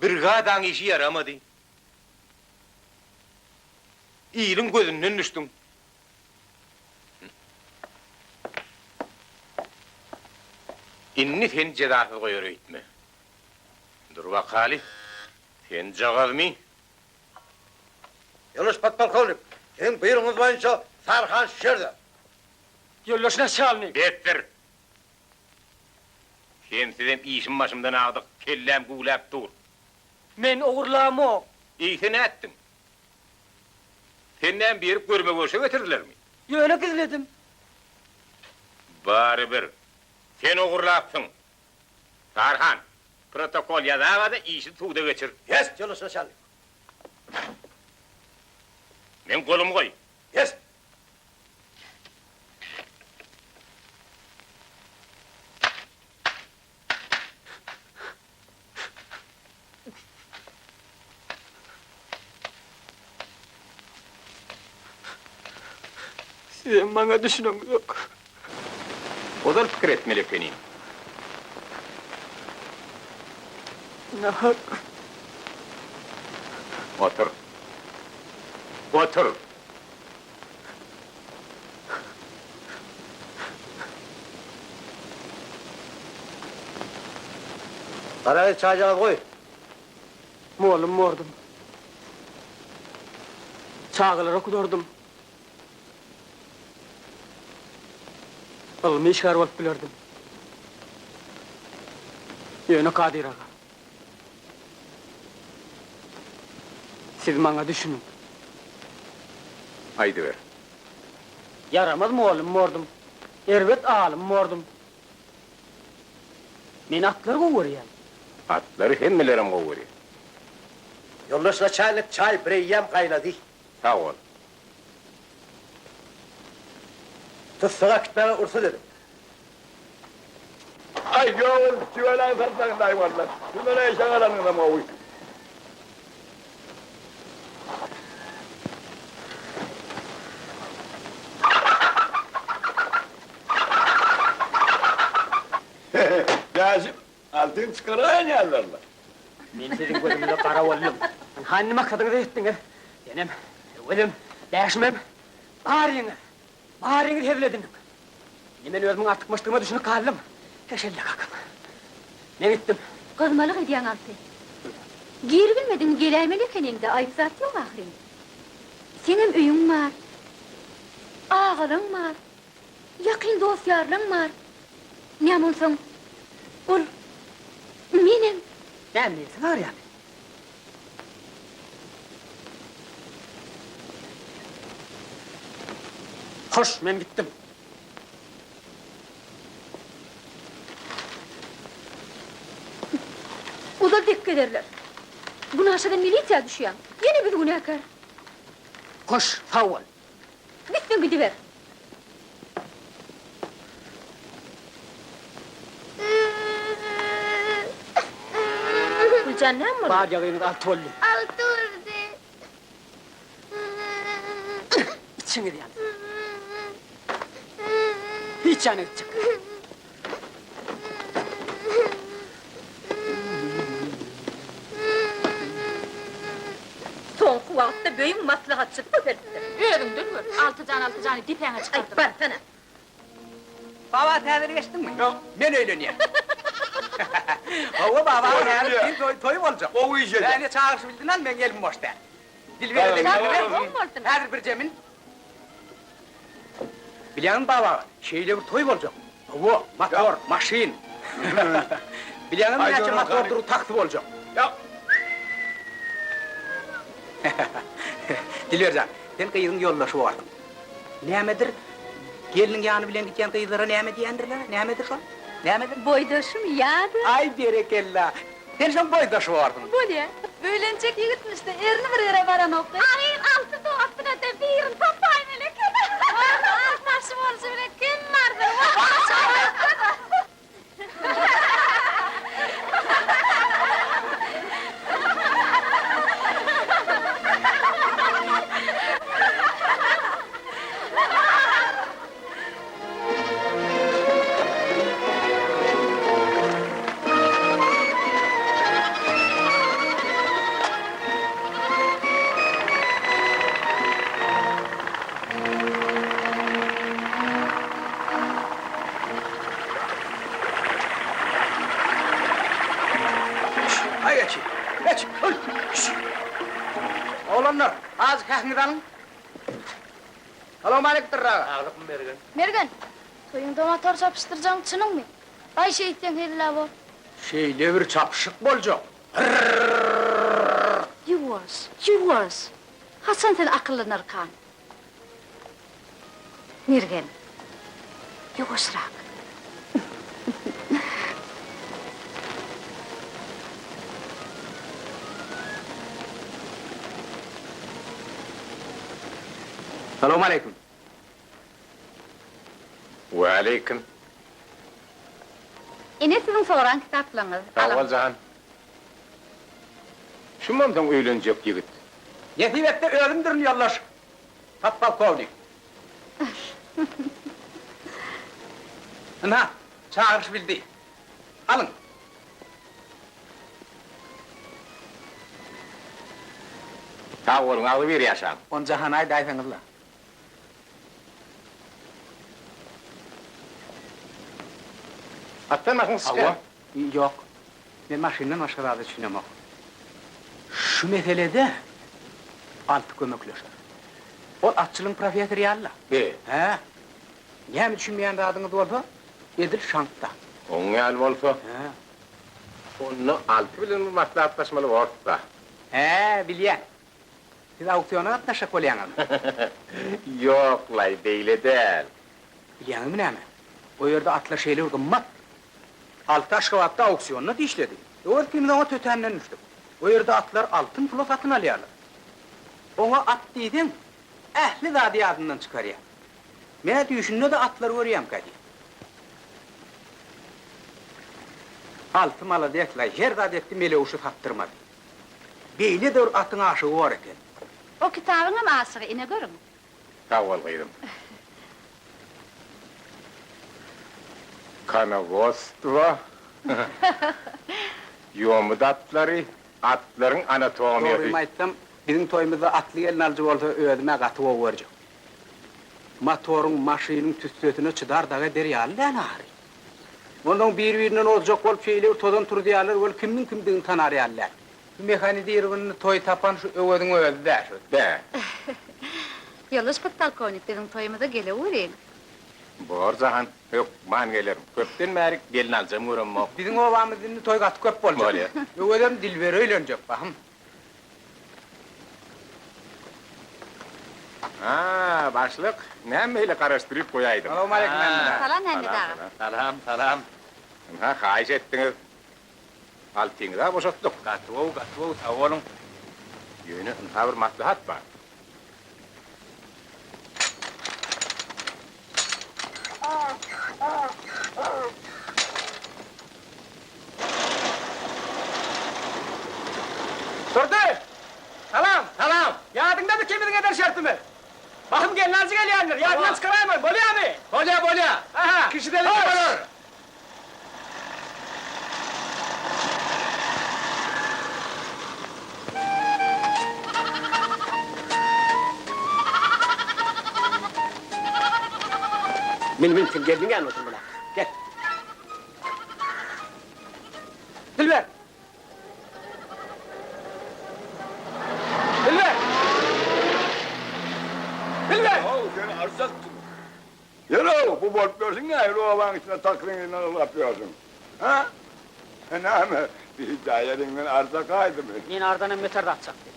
Brigadaň işi ýaramady. Iliň gözünden düşdüň. Indi seni jezasyz goýar öýtme. Dur bakaly, senjagazmy? Ýoldaş podpolkownik, siziň buýrugyňyz boýunça Saryhan şu ýerde. Ýoldaş naçalnik. Besdir! Sensizem işim başymdan agdyk, kelläm güwläp dur. Men ogurlamok. Eýse nätdiň? Sen näme berip görme-görşe getirdilermi? Ýöne gizledim. Barybir, sen ogurlapsyň. Saryhan, protokol ýazaga-da işi suda geçir. Ýest, ýoldaş naçalnik. Meň golumy goý. Ýest! Sizem maňa düşüneňizok. Ozal pikir etmeli ekeniň. Nahak. Otur. Otur! Garagyz çaýjagaz goý. Mollum bordum. Çagalary okudardym. Ylmy işgär bolup bilerdim. Ýöne Kadyr aga. Siz maňa düşüniň. Aýdyber. Ýaramaz mugallym bordum. Erbet alym bordum. Men atlary gowy görýän. Atlary hemmelerem gowy görýär. Ýoldaş naçalnik çaý bireýýäm gaýnady. Sag bol. Tussaga äkitmäge rugsat ediň. Aý ýok ol tüweleý satsaňyz-aý walla. Şundan eşek alanyňyzam gowy. Bäşim, altyn çykaraýan ýalylar-la. Men siziň gözüňize gara boldum. Ynha indi maksadyňyza ýetdiňiz. Senem, Öwezem, Bäşimem, baryňyz, baryňyz hezil ediniň. Indi men özümiň artykmaçdygyma düşünip galdym. Heşelle kakam. Men gitdim. Gyzmalyk edýäň Alty. Giribilmediň geläýmeli ekeniň-dä, aýyp zat ýok ahyryn. Seňem öýüň bar. Agalaň bar. Ýakyn dost-ýarlaň bar. Näme onsoň, ol menem. Näme diýesiň barýamy? Hoş, men gitdim. Ozal dek gezerler. Günaşadan milisiýa düşýäň. Ýene biz günäkär. Hoş, sag bol. Gitseň gidiber. Güljan näme boldy? Bar ýagyňyz alty boldy. Alty boldy. Içiňiz ýansyn. Hiç ýana gitjek. Soňky wagtda böýüň maslahatçysy köpelipdir. Özüňden gör, Altyjan Altyjany depäňe çykardyň. Aý, barsana. Baba täzelik eşitdiňmi? Ýok. Men öýlenýän. Hawa baba, häzir bir toý toý boljak. Gowy iş edýäň. Ine çagyryş bildin al, meň elim boş däl. Dilbere-de Bolsun. Häzir birje min. Bilýäňmi baba aga, şeýle bir toý boljak. Hawa, motor, maşyn. Bilýäňmi näçe motordyr taksi boljak. Ýok. Dilber jan, sen gyzyň ýoldaşy borsuň. Nämedir, gelniň ýany bilen gidýän gyzlara näme diýendirler, nämedir şol? Nämedir? Boýdaşym ýa-da. Aý, berekella! Sen şoň boýdaşy borsuň. Bolýa. Öýlenjek ýigitmiş-de, erni bir ýere baranokdy. Agyz alty dostuna-da birini tapaýmaly eken. Altaşy bolşy bilen kim bardyr? Aý geçi, geç, öý, şş! Oglanlar, azajyk häkiňizi alyň. Salowmaleýkim Dyrra aga. Saglykmy Mergen? Mergen, toýuňda motor çapyşdyrjagyň çynyňmy? Baý şeýtseň hezil-ä bor. Şeýle bir çapyşyk boljak. Hyrrrrrrrr! Ýuwaş, ýuwaş! Haçan sen akyllanarkaň? Mergen, ýuwaşrak. Salowmaleýkim. Waleýkim. Ine siziň soran kitaplaryňyz. Sag bol jan. Şumam soň öýlenjek ýigit. Nesip etse özümdirin ýoldaş podpolkownik. Ynha, çagyryş bildi. Alyň. Sag boluň, agzybir ýaşaň. Ony Jahana aýdaýsaňyzla. Atdan maşyn çykýar. Hawa. Ýok. Men maşyndan başga zada düşünemok. Şu meselede Alty kömekleşer. Ol atçylygyň professory ýaly-la. Be. Hä. Näme düşünmeýän zadyňyz bolsa, edil şaňkda. Oň ýaly bolsa. Hä. Onda Alty bilen bir maslahatlaşmaly borus-da. Hä, bilýän. Siz auksiona gatnaşjak bolýaňyzmy? Ýok-laý, beýle däl. Bilýäňizmi näme? O ýerde atlar şeýle bir gymmat. Alty Aşgabatda auksionda dişledi. Öwez ikimiz oňa tötänden düşdük. O ýerde atlar altyn pula satyn alýarlar. Oňa at diýseň, ähli zady ýadyndan çykarýar. Men-ä düýşünde-de atlary görýämkä diýýär. Alty malades-laý, her zat etdi, Melewşi satdyrmady. Beýle-de bir atyň aşygy bor eken. O kitabyňam aşygy, ine görüň. Sag bol gyzym. Konowodstwo, ýomut atlary, atlaryň anatomiýasy. Dogrymy aýtsam, biziň toýumyzda atly gelnalyjy bolsa özüm-ä gaty gowy görjek. Motoryň, maşynyň tüssesine çydar dagy eder ýaly däl ahyry. Onsoň bir-birinden ozjak bolup şeýle bir tozan turuzýarlar weli kimniň kimdigini tanar ýaly däl. Şu mehanizirowanyny toý tapan şu Öweziň özi-dä şu. Bä. Ýoldaş podpolkownik, biziň toýumyza geleweriň. Bor jahan, hökman gelerin. Köpden bäri gelnaljam göremok. Biziň obamyzda indi toý gaty köp boljak. Bolýa. Öwezem Dilbere öýlenjek, bahym. Ha, başlyk, näme beýle garaşdyryp goýaýdyň? Salowmaleýkim Mämmet aga. Salam Mämmet aga. Salam, salam. Ynha, haýyş etdiňiz. Altyňyz-a boşatdyk. Gaty gowy, gaty gowy, sag boluň. Ýöne ynha bir maslahat bar. Durdy! Salam! Salam! Ýadyňdamy ikimiziň eden şertimiz? Bahym gelnaljy gelýändir, ýadyňdan çykaraýma, bolýamy? Bolýa, bolýa! Aha! Kişi-de bolar! Min, min, sen gelniň ýanyna otur bula. Gel. Dilber! Dilber! Dilber! Haw, sen arçaksyň. Ýör-ow, bu bolup ýörsüň nähili obaň içinde taksyň yzyndan ylgap ýörsüň? Hä? Näme, bijaý ýeriňden arça gaýdymy? Men ardanam beter zat çakdy.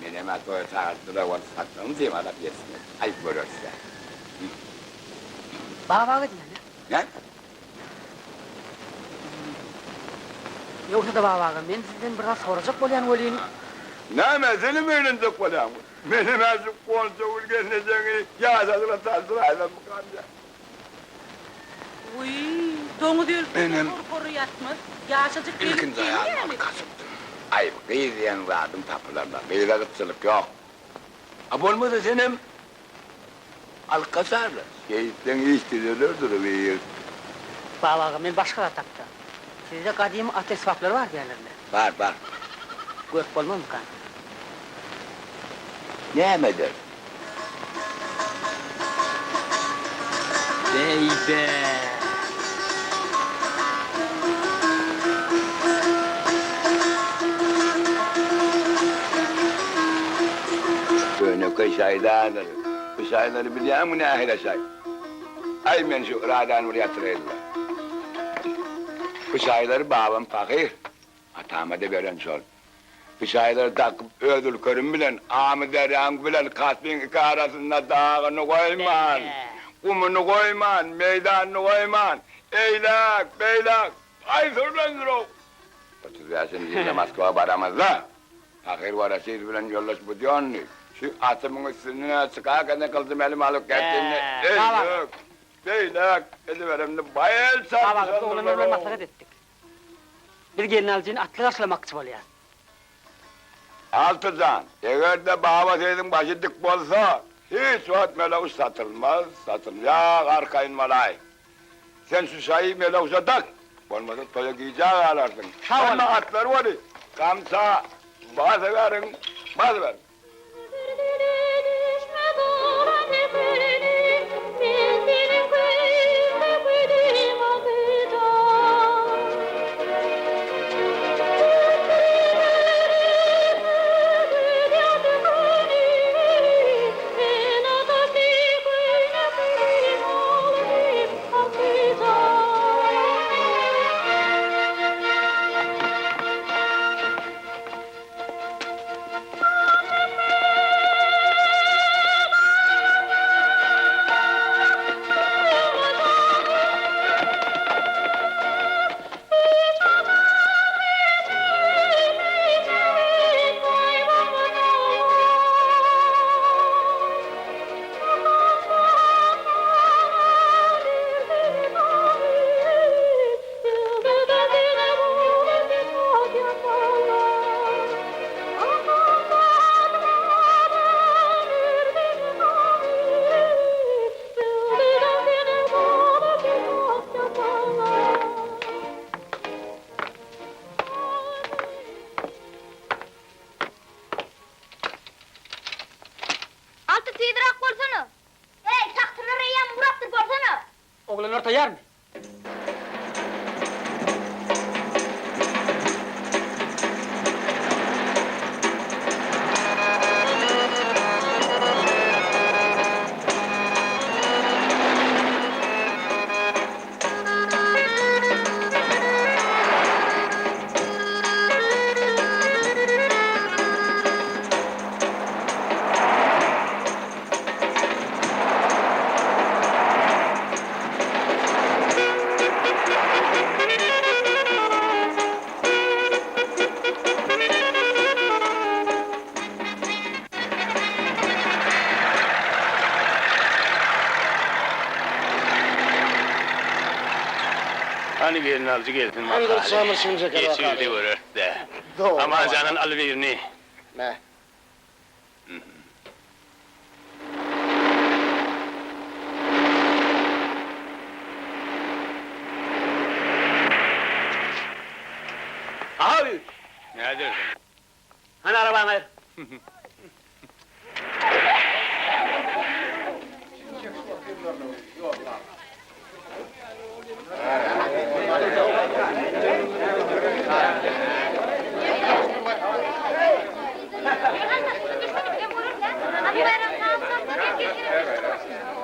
Menem-ä toýa çagyrtdylar, ol satlygyny dymalap ýetişmedi. Aý, göreris-dä. Baba gidýän-ä? Näme? Ýogsa-da baba aga, men sizden bir zat sorajak bolýan welin. Näme, senem öýlenjek bolýaňmy? Menem häzir Goncagül gelnejeňi ýaşadyla tanşyraýsammykam diýýän. Wiý, doňuz ölse-de Menem hor-hory ýatmaz. Ýaşajyk gelin ilkinji seni aýalymy ýaly. kaçypdym. Aý, gyz diýen zadyň tapylaryna gyza gytçylyk ýok. A bolmasa senem alyp gaçarlar. Şeýtseň iş düzelerdir gyz. Baba aga, men başga zat hakda. Sizde gadymy at esbaplary bar diýýärler-le. Bar, bar. Görüp bolmazmykan? Näme eder? Beýbe! Könekeý şaýlardyr. Bu şaýlary bilýäňmi nähili şaý? Aý men şu yradany bir ýatyraýynla. Bu şaýlary babam pahyr atama-da beren şol. Bu şaýlary dakyp öz ülkerim bilen Amyderýaň bilen Kaspiň iki arasynda dagyny goýman, gumuny goýman, meýdanyny goýman, eýläk, beýläk aý sürlendir-ow. 35-nji ýylda Moskwa baramyzda Pahyr Waraşilow bilen ýoldaş Budýonnyý şu atymyň üstüne çykarkada gylyjym elime alyp gätdimde, eýläk, beýläk ediberemde baý el Baba, biz oglanlar bilen çarpyşandyrlar-ow. maslahat etdik. Biz gelnalyjyny atly garşylamakçy bolýas. Alty jan, eger-de Baba Seýidiň başy dik bolsa, hiç wagt Meleguş satylmaz, satylýag arkaýyn bolaý. Sen şu şaýy Melewşe dak, bolmasa toýa gijä galarsyň. Hemme atlary weli gamça basyberiň, basyberiň. Oglanlar taýýarmy? Hany gelnalyjy gelsin Hany dur çamyr çiňjek Geçirdi göreris-dä. Dogry. Amanjandan al birini. Me. Abi! Nädersiň? Hany arabaňy aýyr.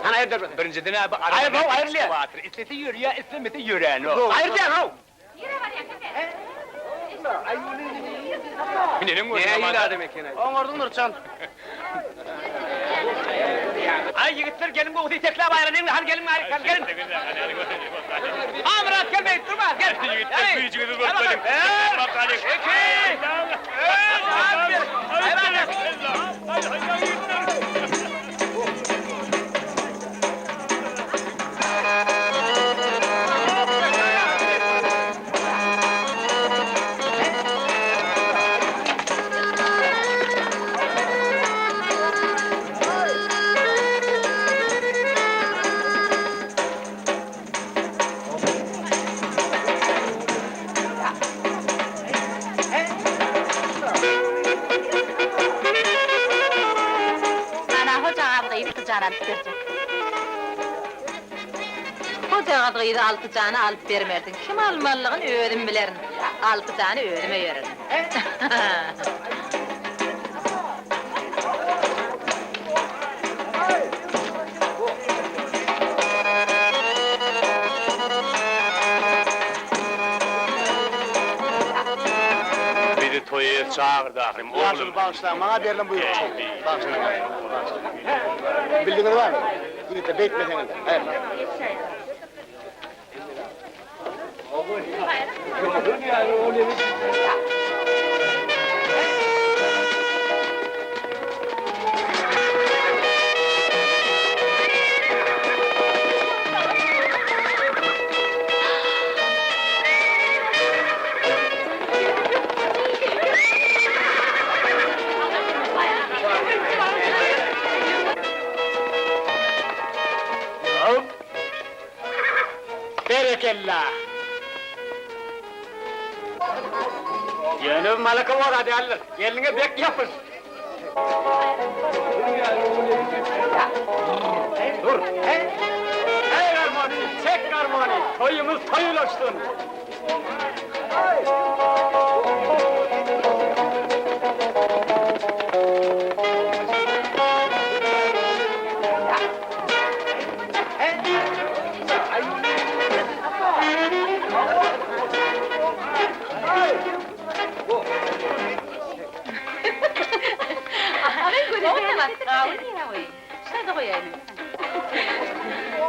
Hany aýyr dörbe. Birinjiden abi Aýyr, how, aýyr diýýän. Islese ýörýär, islemese ýöränok. Aýyr diýýän, how! Neneň gördüň Nähili adam eken-aý? Oňardyň Nurjan. Aý ýigitler geliň gowusy itekläp aýralyň hany geliň bärik hany geliň. Amyrat gel beýdip durma gel. Ýigitler güýjüňizi görkeziň. Bir, iki, üç, hany bir. Aý bärik. Ana hojagaz gyz Altijany alyp berjek. Hojagaz gyzy Altijana alyp bermersiň. Kim almalygyny özüm bilerin. Altijany özüm öýererin. Bizi toýa çagyrdy ahyrym, oglum. Ýaşuly bagyşlaň, maňa berlen buýruk şol. Bagyşlaň. Bildiňiz barmy? Ýigitler, beýtmeseňiz. Aýryl. Berekella! Ýöne bu malaka bor-a däldir. Gelniňe bek ýapyş. Dur. Eý garmony, çek garmony, toýumyz toý ulaşsyn.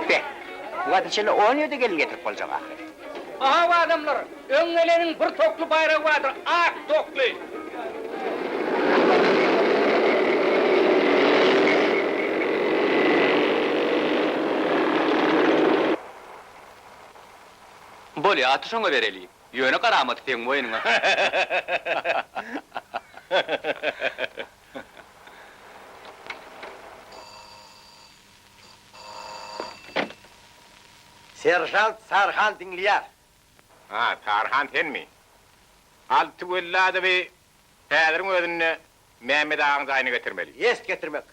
Be, bu wagta çenli on ýerde gelin getirip boljak ahyry. Ahaw adamlar, öň geleniň bir tokly baýragy bardyr, ak tokly! Bolýa, aty şoňa bereli. Ýöne garamaty seň boýnuňa. Seržant Saryhan diňleýär. Ha, Saryhan senmi? Alty Welladowy häziriň özünde Mämmet agaň jaýyna getirmeli. Ýest getirmek.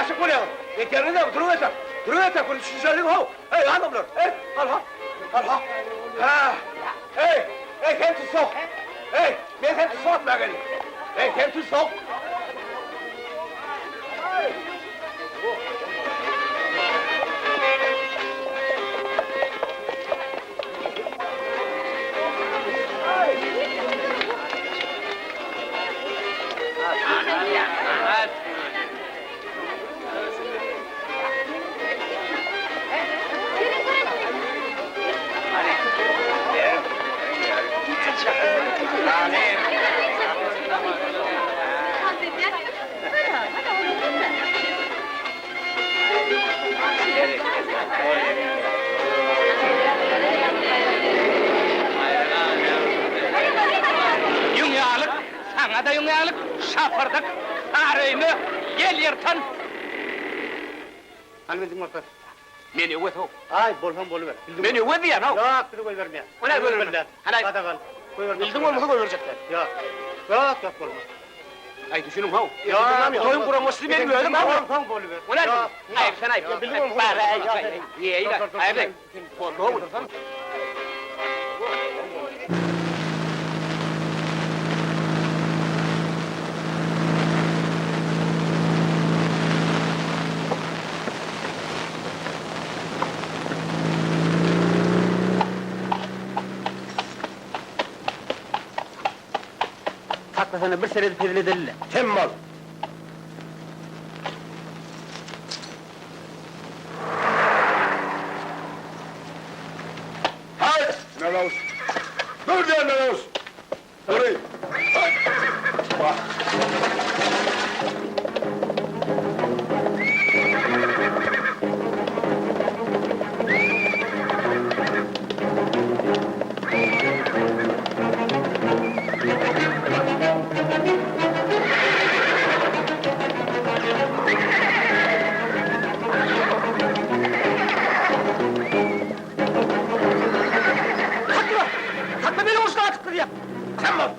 Nätjek bolýaňyz? Edýäniňiz näme? Duruň entek! Duruň entek, bir düşünişeliň how! Eý, adamlar! Eý, halha! Halha! Hä! Eý! Eý, sen tussag! Eý, men seni tussag etmäge geldim! Eý, sen tussag! Ýüň ýalyk, saňa-da ýüň ýalyk, şapyrdyk, sary öýme, ýel ýyrtan. Hany bildiň bolsa. Men Öwez-ow. Aý, bolsaň boluber. Men Öwez diýýän-ow. Ýok, bizi goýbermeýär. O näme goýbermez? Hany. Gadagan. Goýbermez. Bildiň bolmasa goýberjek däl. Ýok. Ýok, ýok bolmaz. Aý, düşüniň-how. Ýok, Toýuň guramaçysy meniň özüm-how. Bolsaň boluber. O näme? Aýyp, sen aýyp. Bildiň bolmasa. Bar, aý, aý, aý, aý. Saklasana bir seredip hezil edeli-le. Sem bol! Haý, Melawus! Dur diýen Melawus! Dury! Haý! Wah! Sakla! Sakla meni uruşdan atyp gidýär! Sen bol!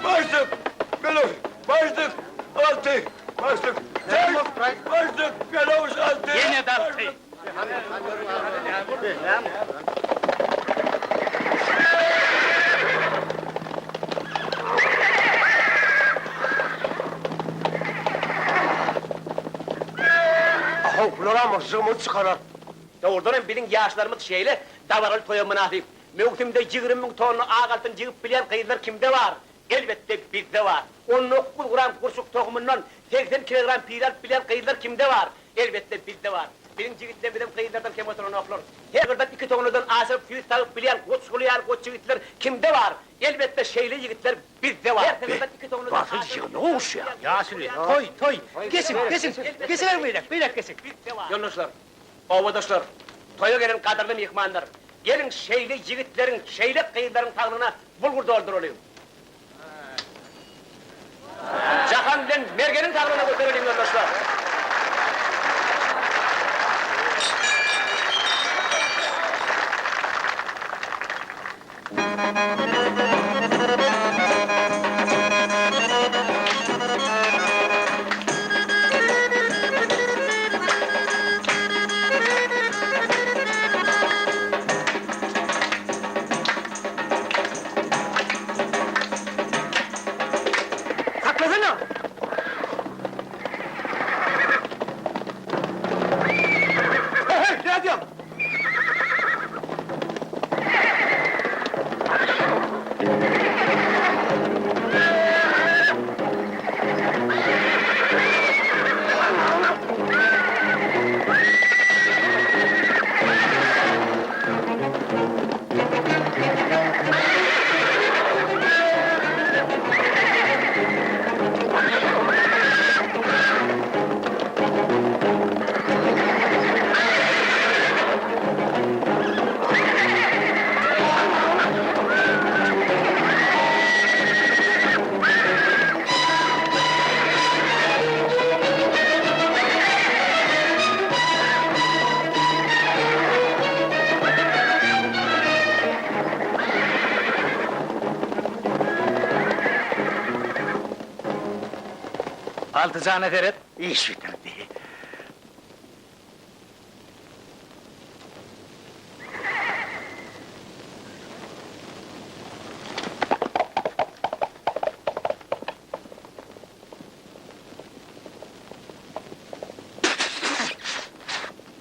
Başlyk! Melawuş! Başlyk! Alty! Başlyk! Sen! Başlyk! Melawuş alty! Ýene-de alty! Ahow, bularam myžžygymyzy çykarar. Dogrudan hem biziň ýaşlarymyz şeýle dabaraly toýa mynasyp. Möwsümde 20 müň tonna ak altyn jygyp bilýän gyzlar kimde bar? Elbetde, bizde bar. 19 gram gurçuk tohumyndan 80 kilogram pile alyp bilýän gyzlar kimde bar? Elbetde, bizde bar. Biziň jigitlerimizem gyzlardan kem oturanoklar. Her birden iki tonnadan aşyryp süýt sagyp bilýän goçguly ýaly goç ýigitler kimde bar? Elbetde, şeýle ýigitler bizde bar. Her sygyrdan iki tonnadan Basyl aşyryp ýygyna gowuşýar. Ýaşuly, toý, toý. Geçiň, geçiň. Geçiberiň beýläk, beýläk geçiň. Ýoldaşlar, obadaşlar, toýa gelen gadyrly myhmanlar, geliň şeýle ýigitleriň, şeýle gyzlaryň saglygyna bulgur dolduralyň. Jahan bilen Mergeniň saglygyna götereliň ýoldaşlar. Saklasana! Hey, hey, nädýäň? Altyjana seret, iş bitirdi.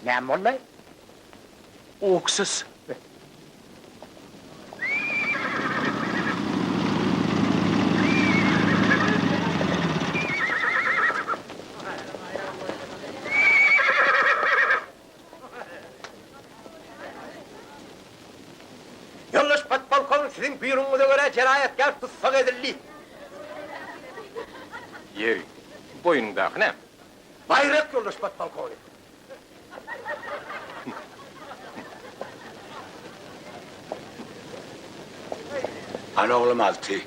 Näme boldy? Uksus. Ýoldaş podpolkownik, siziň buýrugyňyza görä jenaýatkär tussag edildi. Ýeri, boýnuňdaky näme? Baýrak, ýoldaş podpolkownik. Al oglum Alty.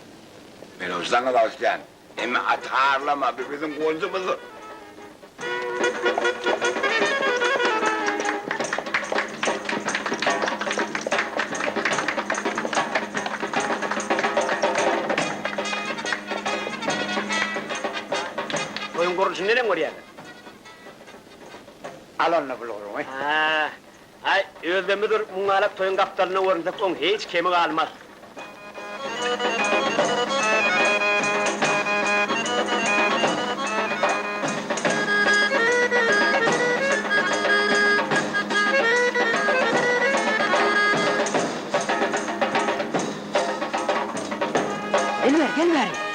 Men ony saňa bagyşlaýan. Emma aty harlama, bu biziň guwanjymyzdyr. Toýuň gurluşyny neneň görýäňiz? Al onda bulguryňy. Hä, aý, özlemizdir, muňňalak toýuň gapdalynda görünsek, oň hiç kemi galmaz. Gel bäri, gel bäri!